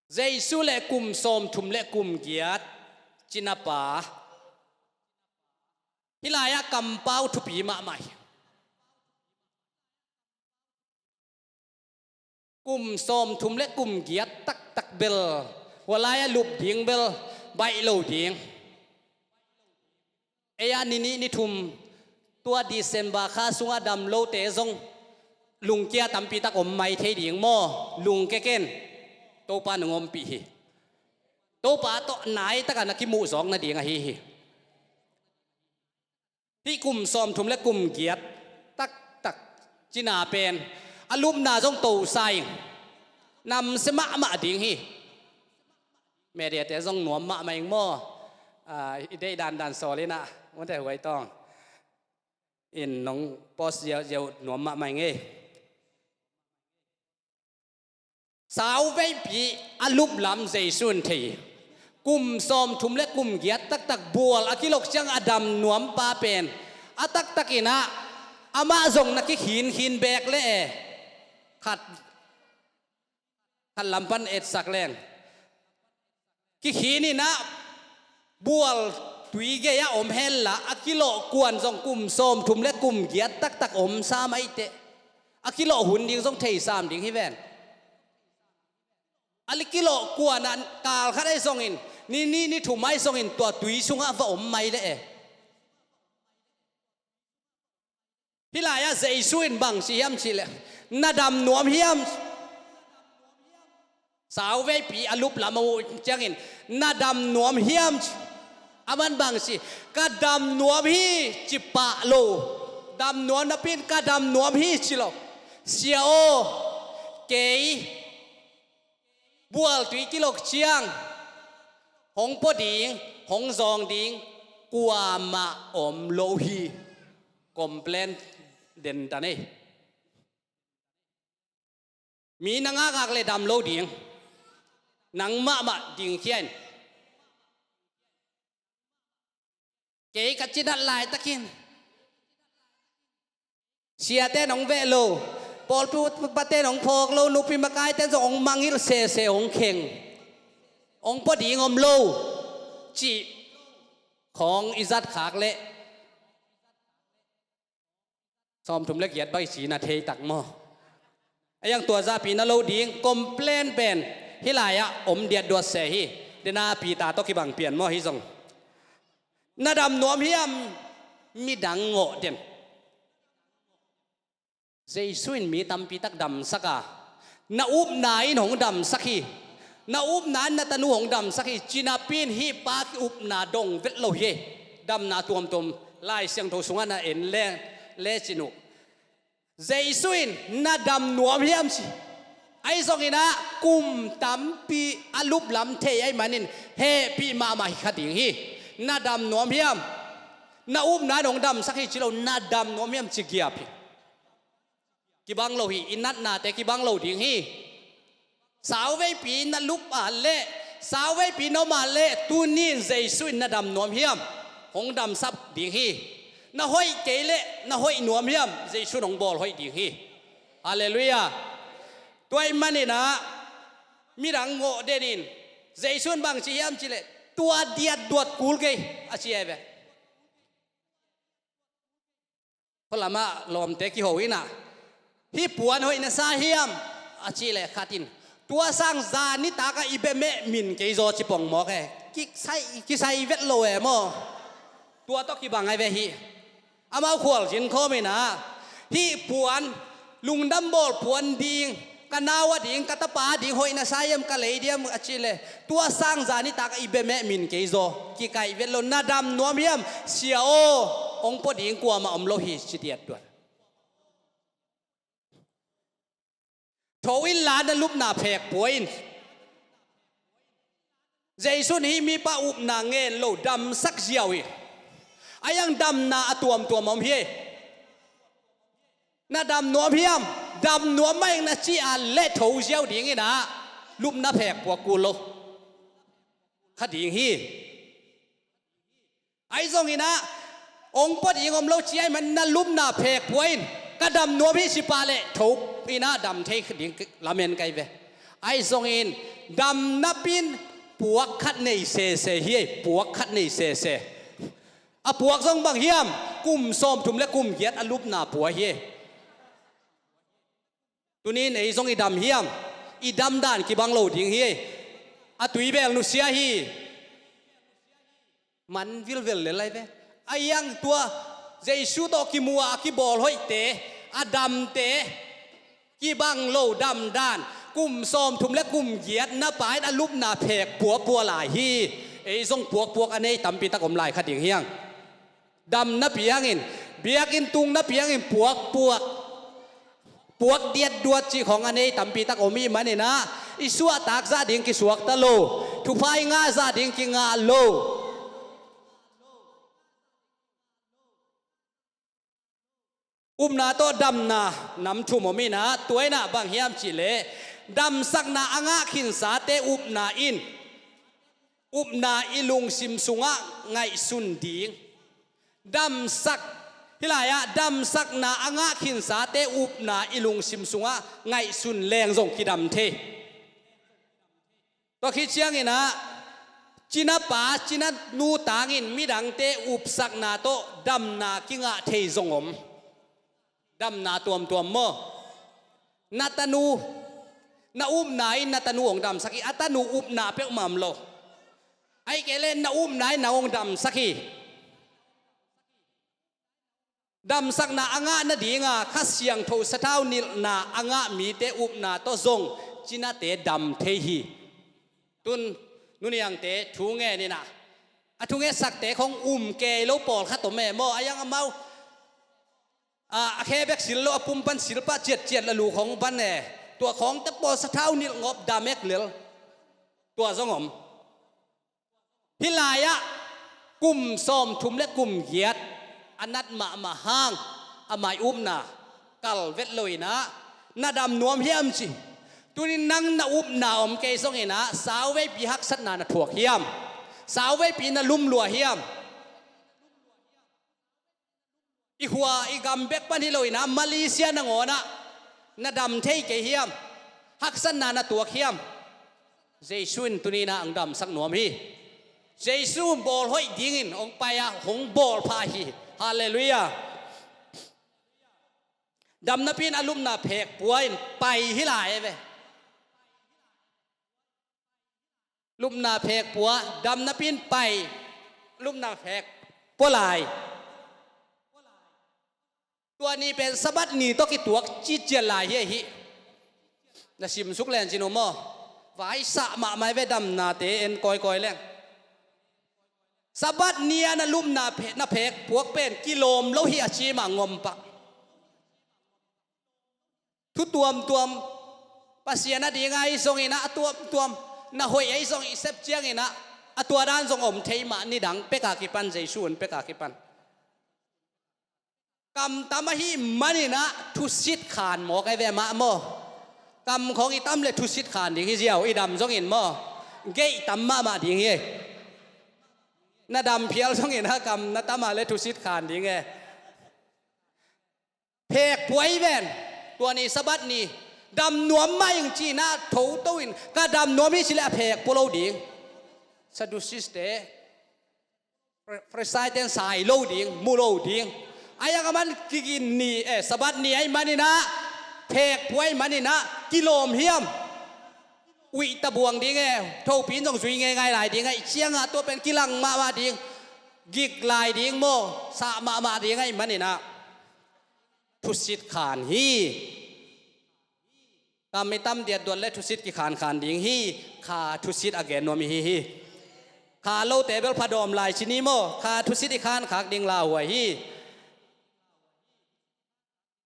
Jesu le kum sawmthum le kum giat cinapa. Hih lai-ah kampau thupi mahmah hi. Kum sawmthum le kum giat taktak bel, hua lai-ah lup ding bel baih lo ding. Ei-a ni nih ni thum, tua December kha sungah dam lote zong lungkia tampi tak om mai thei ding maw? Lungkia ken. Topa nong ompih hi. Topa tawh nai takah na kimuh zawk nading ahi hi. Hih kum sawmthum le kum giat taktak cina pen a lupna zong tosa ing. Namsia mahmah ding hi. Mediate zong nuam mahmah ing maw? Ah, i deih dandan sawl in ah, mawte huai tawng in nong post ziauziau nuam mahmah ing ei. Sauveipi a luplam Jesu in thei hi. Kum sawmthum le kum giat taktak bual a kilok ciang a dam nuampa pen a taktak in ah, amah zong na kikhinkhin beek le e. Khat, khat lam pan etsak leng, kikhin in ah, bual tui gei-ah om henla, a kilawh kuan zong kum sawmthum le kum giat taktak omsa maiteh, a kilawh hun ding zong theisam ding hi ven. A kilawh kuan ah kal khat ahi zongin, ni nih ni thum ahi zongin tua tui sungah va om mai le e. Hih lai-ah Jesu in bang ci hiam cih leh, na dam nuam hiam? Sauveipi a luplam a muh ciangin, na dam nuam hiam? Aman bang ci, ka dam nuam hi ci pah lo. Dam nuam napi in ka dam nuam hi ci lo. Sia aw, kei bual tui kilok ciang hong pua ding, hong zawng ding kuamah om lo hi. Complain den ta nei. Mi na ngakngak le dam lo ding. Nang mahmah dingkhia in. Kei ka cinat laitakin siate nong veh lo, pawlpi upate nong phawk lo, nupi makaite zong hong mangngilh sese, hong kheng, hong pua ding om lo cih khawng i zat khak leh sawmthum le giat bang i ci na thei tak maw? A iang tua zahpi na lo ding, complain pen hih lai-ah om diatduat se hi. Dena Peter tawh kibang pian maw hi zong. Na dam nuam hiam? Midang ngawh den. Jesu in mi tampi tak damsak a, na upna in hong damsak hi. Na upna in na tanu hong damsak hi. Ci napi in hih pa ki upna dong vet lo hi. Damna tuamtuam Lai Siangtho sungah na en le, lecin uh, Jesu in na dam nuam hiam ci. Ahi zongin ah kum tampi a luplam thei ahih manin hehpih mahmah hi kha ding hi. Na dam nuam hiam? Na upna in hong damsak hi ci lo, na dam nuam hiam ci giap hi. Kibang lo hi, i natnate kibang lo ding hi. Sauveipi na lup a leh, sauveipi na om a leh, tuni in Jesu in na dam nuam hiam? Hong damsak ding hi. Na hoih kei leh, na hoih nuam hiam? Jesu in hong bawl hoih ding hi. Halleluiah. Tua ahih manin ah, midang ngawh den in, Jesu in bang ci hiam cih leh, tua diatduat kul kei, a ci hi ve. Khualam ah lawmte kiho in ah, hih puan hoih na sa hiam? A cih leh khat in, tua sang zan nitak ah i bia meh min kei zaw ci pong mawk e. Kisai, kisai vet lo e maw. Tua tawh kibang ahi ve hi. Amau khualzin khawm in ah, hih puan, lungdam bawl puan ding, ka nau a ding, ka tapa a ding hoih na sa hiam, ka lei diam a cih leh, tua sang zan nitak ah i bia meh min kei zaw. Kikaih vet lo, na dam nuam hiam? Sia aw, hong pua ding kuamah om lo hi, ci diatduat. Tho inla na lupna phek pua in. Jesu in hih mipa upna ngen lo, damsak ziau hi. A iang damna a tuamtuam om hi. Na dam nuam hiam? Dam nuam mah ing na ci a leh tho ziau ding in ah, lupna phek pua kul lo kha ding hi. Ahi zongin ah, hong pua ding om lo ci ahih man na lupna phek pua in, ka dam nuam hi ci pah leh tho in ah dam thei ding lamen ka hi ve. Ahi zongin, dam napi in puak khat nei sese hi. Puak khat nei sese. A puak zong bang hiam? Kum sawmthum le kum giat a lupna pua hi. Tuni in ei zong i dam hiam? I dam dan kibang lo ding hi. A tuibel nusia hi. Man vilvel lel lai ve. A iang tua Jesu tawh kimu a kibawl hoihte, a damte, kibang lo dam dan, kum sawmthum le kum giat na pa in a lupna phek pua pua lai hi. Ei zong puakpuak a nei tampi tak om lai kha ding hiang. Dam na piangin, biakinn tung na piangin puakpuak, puak diatduat cih khawng a nei tampi tak om ih manin ah, i suahtak zah ding kisuakta lo, thupha i ngah zah ding kingah lo. Upna tawh damna nam thum om in ah, tua in ah bang hiam cih leh, damsakna a ngah khinsate upna in, upna i lungsim sungah ngaihsun ding. Damsak, hih lai-ah damsakna a ngah khinsate upna i lungsim sungah ngaihsun leng zong kidam thei. Tua khit ciangin ah, cinapa cinanu tangin midangte upsakna tawh damna kingah thei zong om. Damna tuamtuam maw? Na tanu, na upna in na tanu hong damsak hi, a tanu upna peuhmah om lo. Ahih kei leh na upna in nang hong damsak hi. Damsakna a ngah nadinga Kha Siangtho sathau nilhna a ngah mite upna tawh zong cinate dam thei hi. Tun, nu niangte thu ngen in ah, a thungetsakte khong um kei lo pawlkhat om e maw, a iang amau, a, a khe bek sil lo, a pum pan sil pah ciatciat la lu khong pan e. Tua khongte pawl sathau nilh ngawp dam ek lel. Tua zong om. Hih lai-ah kum sawmthum le kum giat a nat mahmah hang, a mai upna kal vet lo in ah, na dam nuam hiam ci. Tuni nang na upna om kei zongin ah, sauveipi haksatna na thuak hiam? Sauveipi na lumlua hiam? I khua i gam bek pan hi lo in ah, Malaysia nangawn ah na dam thei kei hiam? Haksatna na tuak hiam? Jesu in tuni in ah hong damsak nuam hi. Jesu bawl hoih dingin hong pai a, hong bawl pha hi. Halleluiah. Dam napi in a lupna phek pua in pai hi lai ve. Lupna phek pua, dam napi in pai, lupna phek pua lai. Tua ni pen Sabbath ni tawh kituak ciciat lai hi ahi. Na simsuk len cin uh maw? Vaisah mahmah ve damnate en kawikawi leng. Sabbath ni-a na lupna phe-, na phek puak pen kilawm lo hi a ci mah ngom pah. Thu tuamtuam, Pasian a ding ahi zongin ah, a tuamtuam, na hoih ahi zong i sep ciangin ah, a tua dan zong om thei mah, nidang pek a kipan, Jesu hun pek a kipan. Kamtam ahih manin ah, thusit khan mawk ahi ve mah maw. Kam khawng i tam le thusit khan ding hi ziau, i dam zongin maw. Geih tam mahmah ding hi. Na dam phial zongin a kam na tam a le thusit khan ding e. Phek pua i ven, tua ni Sabbath ni, dam nuam mah ing ci-in a thoto in, ka dam nuam hi ci leh a phek pua lo ding. Sadducees te, Pharisaite in sai lo ding, mu lo ding. A iang a man kigin ni, eh, Sabbath ni ahih manin a, phek pua ahih manin a, kilawm hiam. Uih ta buang ding e, thopi in zong zui ngeingai lai ding ahih ciangah tua pen kilang mahmah ding, gik lai ding maw, sah mahmah ding ahih manin a, thusit khan hi. Kam i tam diatduat le thusit kikhankhan ding hi. Kha thusit a gen nuam i hi hi. Kha lote bel phadawm lai ci ni maw, kha thusit i khankhak ding lauhuai hi.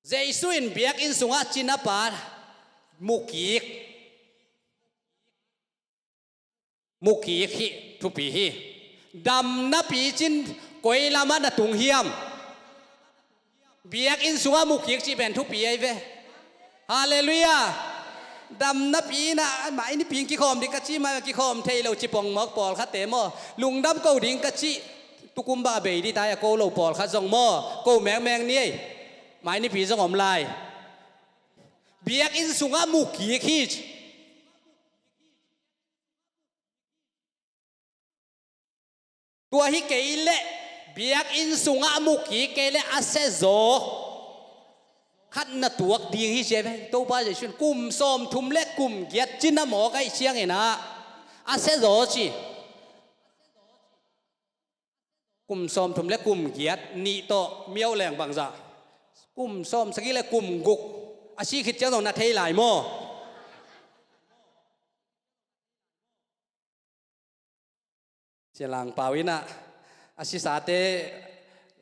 Jesu in biakinn sungah cinapa mukik, mukik hi, thupi hi. Dam napi cin koi lamah na tung hiam? Biakinn sungah mukik cih pen thupi ahi ve. Halleluiah. Dam napi in a, mai nipi in kikhawm ding ka ci mah, kikhawm thei lo ci pongmawk pawlkhatte maw. Lungdam ko ding ka ci, tukum bang a bei ding ta hi a ko lo pawlkhat zong maw, ko mengmeng ni ei. Mai nipi zong om lai. Biakinn sungah mukik hi. Tua hi kei leh, biakinn sungah mukik kei leh a siazaw khat na tuak ding hi ci ve. Topa Jesu in kum sawmthum le kum giat cin a mawk ahih ciangin a, a siazaw ci. Kum sawmthum le kum giat nih tawh miau leng bangzah, kum sawmsagih le kum guk a si khit ciang zong na thei lai maw? Sia Lang Pau in a, a sisate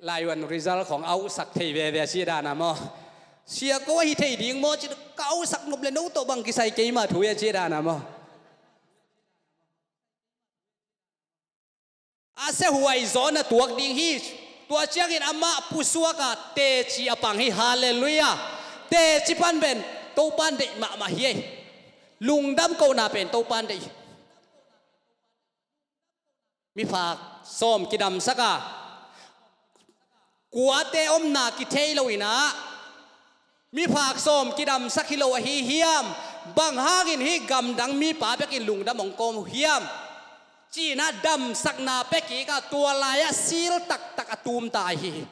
laivan result khawng a auhsak thei veve a si dan a maw? Sia, ko ahi thei ding maw ci, ka auhsak nop le no tawh bang kisai keima thu hi a ci dan a maw? A siahuai zaw na tuak ding hi. Tua ciangin amah pusuak a teci a pang hi. Halleluiah. Teci pan pen Topa in deih mahmah hi ei. Lungdam kohna pen Topa in deih. Miphak sawm kidamsak a, kuate omna kithei lo in a, miphak sawm kidamsak hi lo ahi hiam? Bang hangin hih gamdang mipa bekin lungdam hong kawm uh hiam? Ci-in a damsakna pia kik a, tua lai-ah sil taktak a tum ta ahi hi.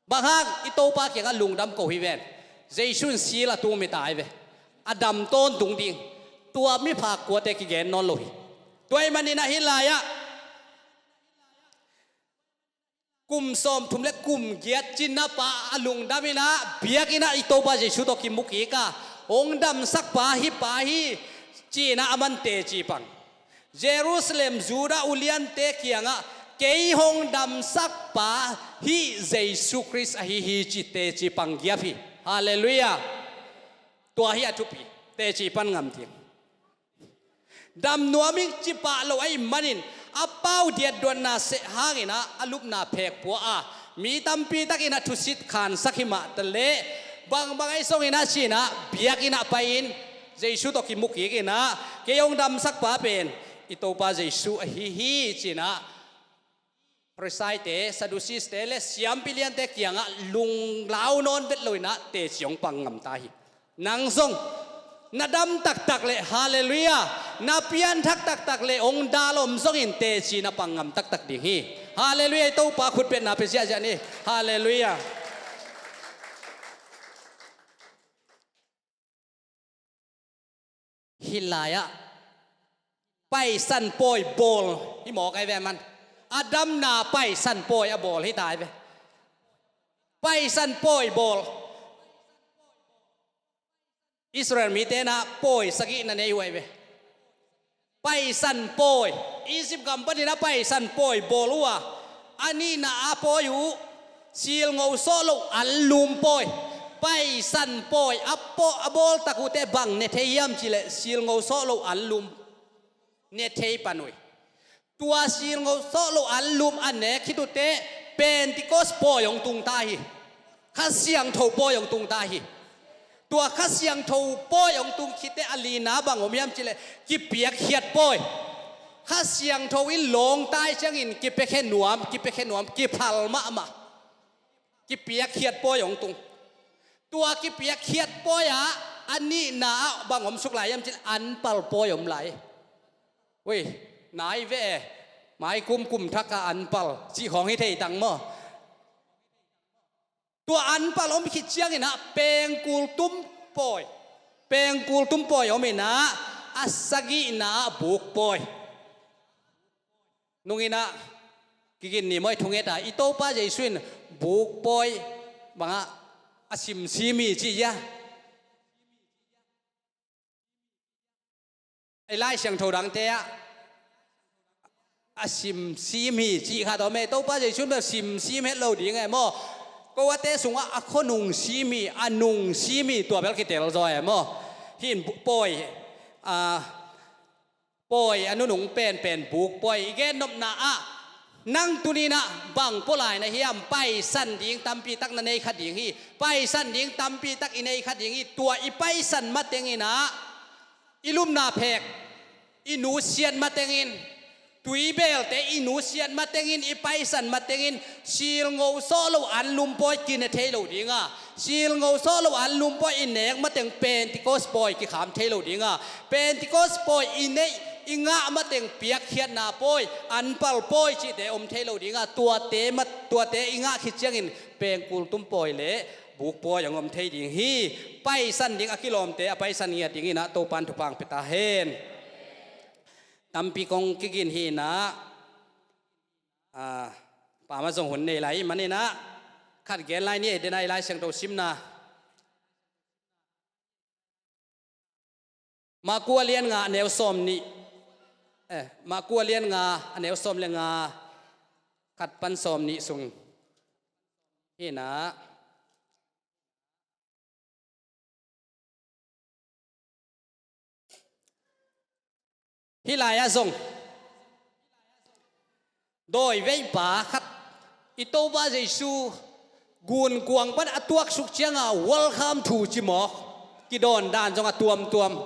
Bang hang? I Topa kiangah lungdam ko hi ven. Jesu in sil a tum hi ta ahi ve. A dam tawntung ding. Tua miphak kuate kigen nawn lo hi. Tua ahih manin a hih lai-ah kum sawmthum le kum giat cinapa a lungdam in a, biakinn ah i Topa Jesu tawh kimu kik a, hong damsakpa hih pa hi, ci-in a aman teci pang. Jerusalem Judah uliante kiangah, kei hong damsakpa hih Jesu Khrist ahi hi, ci teci pang giap hi. Halleluiah. Tua hi a thupi, teci pan ngam ding. Dam nuam ing ci pah lo ahih manin, a pau diatduatna seh hangin a, a lupna phek pua a, mi tampi takin a thusit khansak hi mah ta leh, bangbang ahi zongin a ci-in a, biakinn ah pai-in, Jesu tawh kimu kik in a, kei hong damsakpa pen i Topa Jesu ahi hi, ci-in a, Pharisaite, Sadducees-te le siampi liante kiangah lunglau nawn vet lo in a, teci hong pang ngam ta hi. Nang zong na dam taktak leh, halleluiah, na pianthak taktak leh, hong dal om zongin teci na pang ngam taktak ding hi. Halleluiah. I Topa khutbetna pia ziahziah ni. Halleluiah. Hih lai-ah Paisan pawi bawl hi mawk ahi ve, aman. A damna Paisan pawi a bawl hi ta ahi ve. Paisan pawi bawl. Israel mite in a pawi sagih na nei uh ahi ve. Paisan pawi. Egypt gam panin a Paisan pawi bawl uh a, a nihna a pawi uh, silngo sawh loh anlum pawi. Paisan pawi a paw-, a bawl tak uh teh bang ne thei hiam cih leh, silngo sawh loh anlum ne thei pan uh hi. Tua silngo sawh loh anlum a ne khit uh teh Pentecost pawi hong tung ta hi. Kha Siangtho pawi hong tung ta hi. Tua Kha Siangtho pawi hong tung khit teh a lina bang om hiam cih leh kipiakkhiat pawi. Kha Siangtho in lawngta ahih ciangin kipiakhia nuam, kipiakhia nuam, kiphal mahmah. Kipiakkhiat pawi hong tung. Tua kipiakkhiat pawi ah a nihna ah bang om suk lai hiam cih leh anpal pawi om lai. Ui, nai ve e, mai kum kum thak a anpal cih khawng hi thei tang maw. Tua anpal om khit ciangin ah pengkul tum pawi, pengkul tum pawi om in ah a sagihna ah buk pawi. Nung in ah kigin ni maw, i thunget a i Topa Jesu in buk pawi bangah a simsim hi ci hia. I Lai Siangtho dangte ah a simsim hi cih khat om e. Topa Jesu in bel simsim het lo ding e maw. Ko a te sungah a khua nungsim hi, a nungsim hi, tua bel kitel zaw e maw. Hih in bu-, pawi, a, pawi a nunung penpen buk pawi. I gennopna ah nang tuni in ah bang pua lai na hiam? Paisan ding tampi tak na nei kha ding hi. Paisan ding tampi tak i nei kha ding hi. Tua i paisan mateng in ah i lumna phek i nusiat matengin, tuibelte i nusiat matengin, i paisan matengin silngo sawh lo anlum pawi kine thei lo ding a, silngo sawh lo anlum pawi i nek mateng Pentecost pawi kikham thei lo ding a, Pentecost pawi i neih i ngah mateng piakkhiatna pawi, anpal pawi cihte om thei lo ding a, tuate mat-, tuate i ngah khit ciangin pengkul tum pawi le buk pawi hong om thei ding hi. Paisan ding a kilawmte a paisan ngiat dingin ah Topa'n thupha hong pia ta hen. Tampi kong kigin hi in ah, a, Pa mah zong hun nei lai ahih manin ah khat gen lai ni ei, den a i Lai Siangtho simna. Marku a lian nga a neu sawm nih, eh, Marku a lian nga a neu sawm le nga, khat pan sawm nih sung hi in ah. Hih lai-ah zong dawiveipa khat i Topa Jesu gunkuang pan a tuaksuk cianga welcome thu ci mawk, kidawn dan zong a tuamtuam.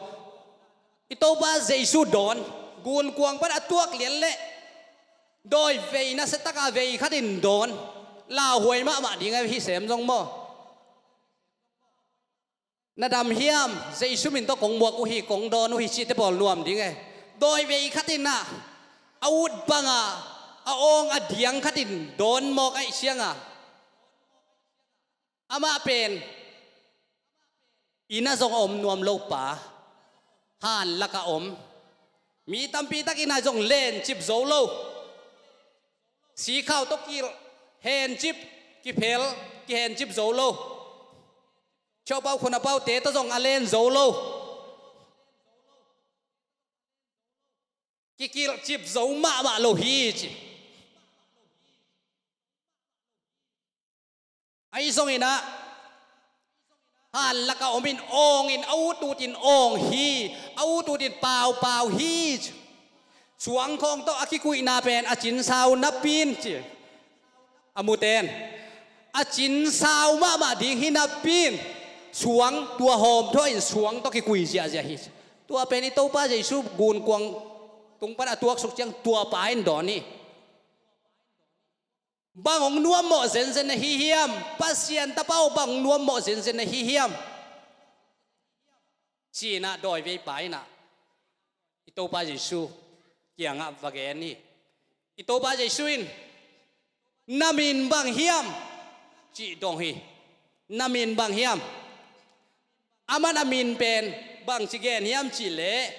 I Topa Jesu dawn, gunkuang pan a tuak lian leh dawivei nasia taka vei khatin dawn, lauhuai mahmah ding a hi sem zong maw. Na dam hiam? Jesu min tawh kong muak uh hi, kong dawn uh hi, cihte pawl nuam ding e. Dawivei khatin ah a ut banga a awng a diang khatin dawn mawk ahih cianga, amah pen inn ah zong a om nuam lo pa, han lakah om, mi tampi tak inn ah zong lencip zo lo, sikhau tawh kilh, hencip, kiphel, kihencip zo lo. Chopau khunapaute tawh zong a len zo lo. Kikilhcip zo mahmah lo hi ci. Ahi zongin ah han lakah omin awngin a ututin awng hi, a ututin paupau hi ci. Suangkhawng tawh a kikuihna pen a cinsau napi in ci. A muten a cinsau mahmah ding hi napi in suang tua hawmthawh in suang tawh kikui ziahziah hi. Tua pen i Topa Jesu gunkuang tung pan a tuaksuk ciang tua pa in dawn hi. Bang hong nuammawh zenzen na hi hiam? Pasian tapa aw, bang hong nuammawh zenzen na hi hiam? Ci-in ah dawiveipa in ah i Topa Jesu kiangah va gen hi. I Topa Jesu in, "Na min bang hiam?" cih dong hi. "Na min bang hiam?" Aman a min pen bangci gen hiam cihleh,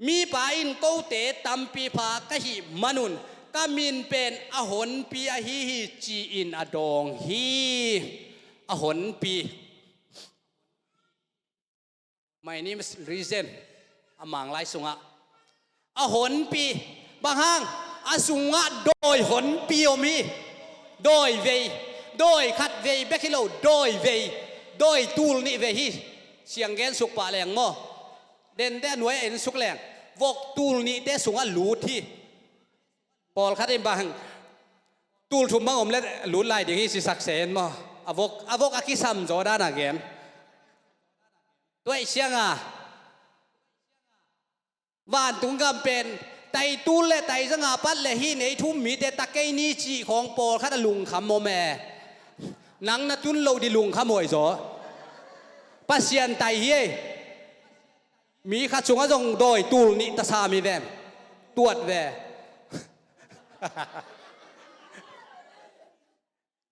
"Mipa in kote tampi pha ka hih manun ka min pen a honpi ahi hi," ci-in a dawng hi. A honpi. My name is Risen. A Manglai sungah a honpi. Bang hang? A sungah dawi honpi om hi. Dawi vei. Dawi khat vei bek hi lo. Dawi vei. Dawi tul nih vei hi. Siang gen suk pah leng maw? Dente a nuai a en suk leng, vok tul nihte sungah lut hi. Pawlkhat in bang, tul thum bang om le lut lai ding hi ci sak sen maw? A vok, a vok a kisam zaw dan a gen. Tua ahih ciangah vantung gam pen tai tul le tai zanga pat le hih nei thum mite ta kei ni cih khawng pawlkhat a lungkham om e. Nang na tun lo di lungkham huai zaw. Pasian tai hi ei. Mi khat sungah zong dawi tul nih ta sam hi vem? Tuat ve.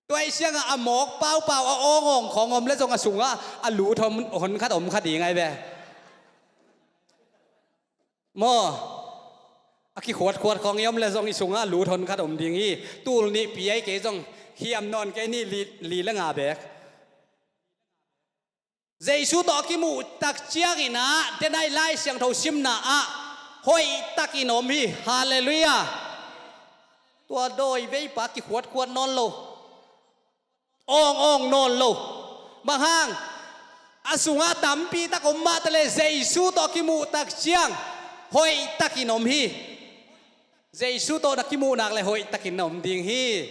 Tua ahih ciangah a mawk paupau a awngawng khawng om le zong a sungah a lut hon, hon khat om kha ding ai ve. Maw? A kikhuatkhuat khawng i om le zong i sungah a lut hon khat om ding hi. Tul nih pi ai kei zong khiam nawn kei ni li, li le nga bek. Jesu tawh a kimuh tak ciangin ah, denai Lai Siangtho simna ah hoih takin om hi. Halleluiah. Tua dawi veipa kikhuatkhuat nawn lo, awngawng nawn lo. Bang hang? A sungah tampi tak om mah ta le Jesu tawh a kimuh tak ciang hoih takin om hi. Jesu tawh na kimuh nak le hoih takin na om ding hi.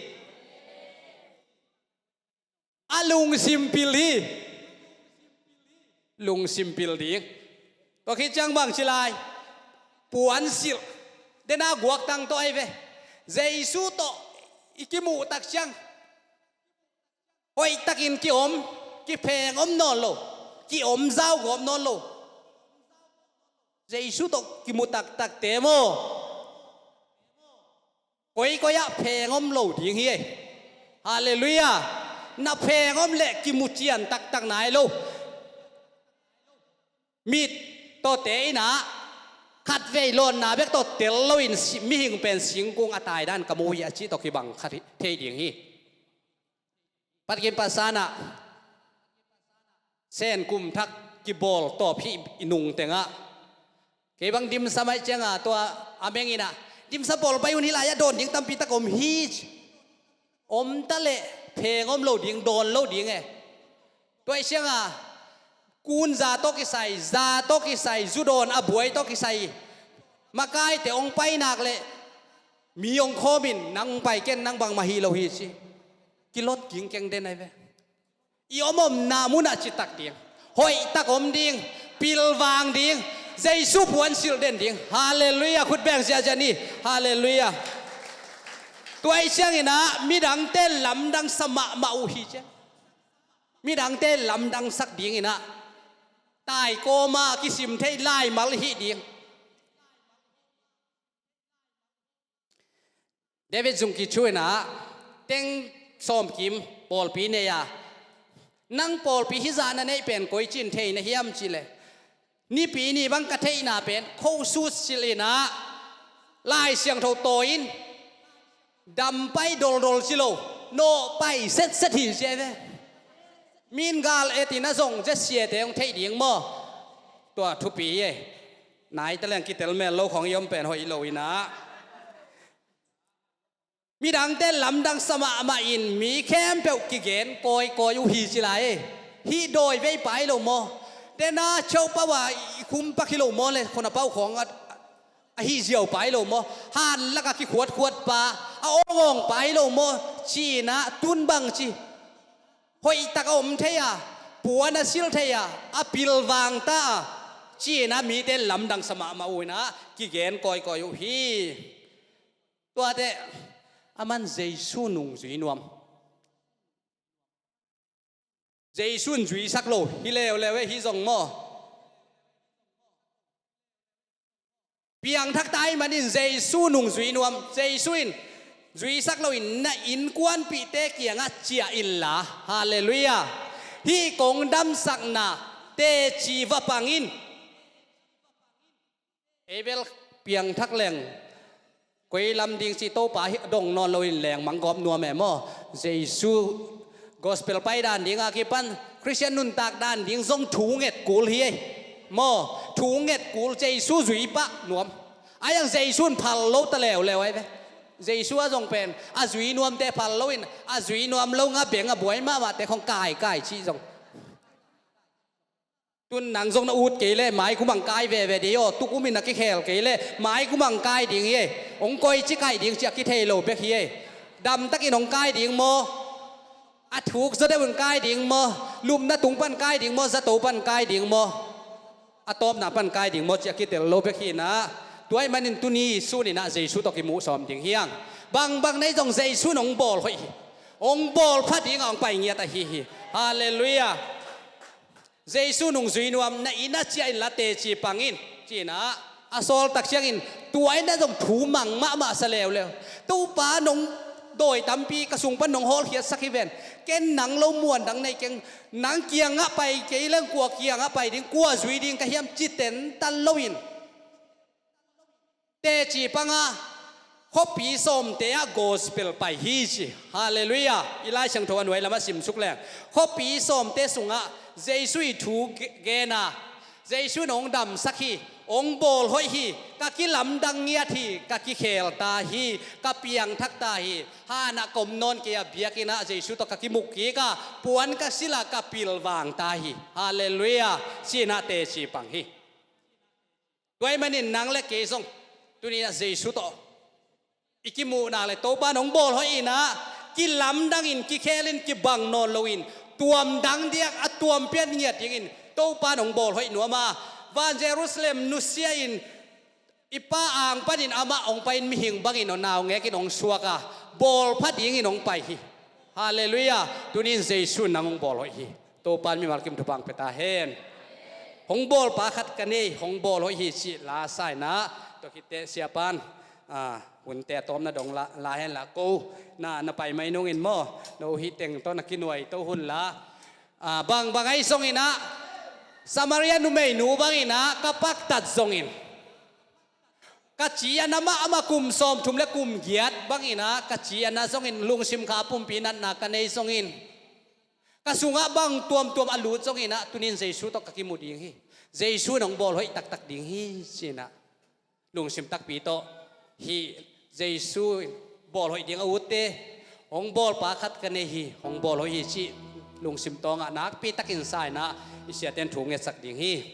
A lungsim pil hi. Lungsim pil ding. Tua khit ciang bang ci lai? Puansilh. Dena guaktang tawh ai ve. Jesu tawh i kimuh tak ciang hoih takin kiom, kipheng om nawn lo. Kiom zau gawp nawn lo. Jesu tawh kimu taktakte maw? Koikoi ah pheng om lo ding hi ei. Halleluiah. Na pheng om leh kimu cian taktak nai lo. Mit tawte in ah khatvei lawnna bek tawh tel loin si-, mihing pen singkung a taidan ka mu hi a cih tawh kibang kha thei ding hi. Patkim pasanah Sen kum thak kibawl tawp hih i nung tengah kei bang dimsam aih cianga tua a menginah dimsam bawl pai un, hih lai-ah dawn ding tampi tak om hi ci. Om ta leh pheng om lo ding, dawn lo ding e. Tua aih cianga kun za tawh kisai, za tawh kisai, zu dawn a buai tawh kisai makaite hong painak leh mi hong khawmin nang hong pai ken, nang bangmah hi lo hi ci. Kilot kingkeng den ai ve. I om omna munah citak ding, hoihtak om ding, pilvang ding, Jesu puansilh den ding. Halleluiah. Khut beng ziahziah ni. Halleluiah. Tua aih cianginah midangte lamdangsa mahmah uh hi ciang, midangte lamdangsak dinginah taikawma kisim thei laimal hih ding. David Zungki Chu inah teng sawmkim pawlpi nei a, nang pawlpi hizah na neih pen koici in thei na hiam cihleh, Nipi ni bang ka theihna pen khosut silh inah Lai Siangtho tawi in dam pai doldol ci lo, nawh pai setset hi ci ai ve. Min gal etin a zong zia siate hong theih ding maw? Tua thupi hi ei. Nai ta leng kitel mel lo khawng i om pen hoih lo inah midangte lamdangsa mahmah in mi khempeuh kigen kawikawi uh hi ci lai. Hih dawi vei pai lo maw? Dena cheu pau a i khum pak hi lo maw le khona pau khawng a, a hih ziau pai lo maw? Han laka kikhuatkhuat pa, a awngawng pai lo maw? Ci-inah tun bang ci, hoihtak a om thei a, puan a silh thei a, a pilvang ta a, ci-inah mite lamdangsa mahmah uh inah kigen kawikawi uh hi. Tuate aman Jesu nungzui nuam. Jesu in zuisak lo hi leuleu e, hih zong maw? Piangthak ta ahih manin Jesu nungzui nuam. Jesu in zuisak loin na innkuanpihte kiangah ciah inla. Halleluiah. Hih kong damsakna teci va pang in. Ei bel piangthak leng koi lam ding ci, Topa hi dong nawn loin lengmang gawp nuam e maw? Jesu gospel pai dan ding a kipan Khristian nuntak dan ding zong thu nget kul hi ei maw? Thu nget kul, Jesu zui pah nuam. Ai ang Jesu in phal lo ta leuleu ai ve. Jesu a zong pen a zui nuamte phal loin a zui nuam lo nga beng a buai mahmahte khong kaikai cih zong. Tun nang zong na ut kei le mai kumang kai veve dei aw, tukum in na kikhel kei le mai kumang kai ding hi ei. Hong koici kai ding ci a kithei lo bek hi ei. Damtakin hong kai ding maw? A thuk zaw deuhin kai ding maw? Lupna tung pan kai ding maw? Zato pan kai ding maw? a tawpna pan kai ding maw ci a kitel lo bek hi inah, tua ahih manin tuni sun inah Jesu tawh kimuh sawm ding hi hang. Bangbang nei zong Jesu in hong bawl hoih hi. Hong bawl pha dingah hong pai ngiat ahi hi. Halleluiah. Jesu nungzui nuam na inn ah ciah inla teci pang in ci inah a sawl tak ciangin tua inn ah zong thu mang mahmah sa leuleu. Topa nong dawi tampi ka sung pan nong hawlkhiatsak hi ven. Ken nang lo muan dang nei keng. Nang kiangah pai kei leng kua kiangah pai ding, kua zui ding ka hiam ci tentan loin teci panga khuapi sawmte ah gospel pai hi ci. Halleluiah. I Lai Siangtho a nuai lamah simsuk leng khuapi sawmte sungah Jesu i thu ge- gena, Jesu in hong damsak hi, hong bawl hoih hi, ka kilamdang ngiat hi, ka kikhel ta hi, ka piangthak ta hi. Hanah ka om nawn kei a, biakinn ah Jesu tawh ka kimuk kik a, puan ka silh a, ka pilvang ta hi. Halleluiah. Ci inah teci pang hi. Tua ahih manin nang le kei zong tuni inah Jesu tawh i kimuhna le Topa in hong bawl hoih inah kilamdangin, kikhelin, kibang nawn loin tuamdang diak a tuampian ngiat dingin Topa in hong bawl hoih nuam a, van Jerusalem nusia in i Pa ang panin amah hong pai-in mihing bangin hong naungek in hong suak a, bawl pha dingin hong pai hi. Halleluiah. Tuni in Jesu in nang hong bawl hoih hi. Topa in mimal kim thupha hong pia ta hen. Hong bawlpa khat ka nei, hong bawl hoih hi cih la sa inah, tua khitteh siapan, ah, hunte a tawpna dong la, la hen la ko, na, na pai mai nungin maw, no hi teng tawh na kinuai to hun la. Ah, bangbang ahi zong inah, Samaria numeinu bang inah ka paktat zongin, ka ci a na mahmah kum sawmthum le kum giat bang inah ka ci a na zongin lungsim kha a pumpi natna ka nei zongin, ka sungah bang tuamtuam a lut zong inah tuni in Jesu tawh ka kimu ding hi. Jesu in hong bawl hoih taktak ding hi ci inah lungsim takpi tawh hih Jesu in bawl hoih ding a utte, hong bawlpa khat ka nei hi, hong bawl hoih hi cih lungsim tawngah nakpi takin sa inah i siate'n thu ngetsak ding hi.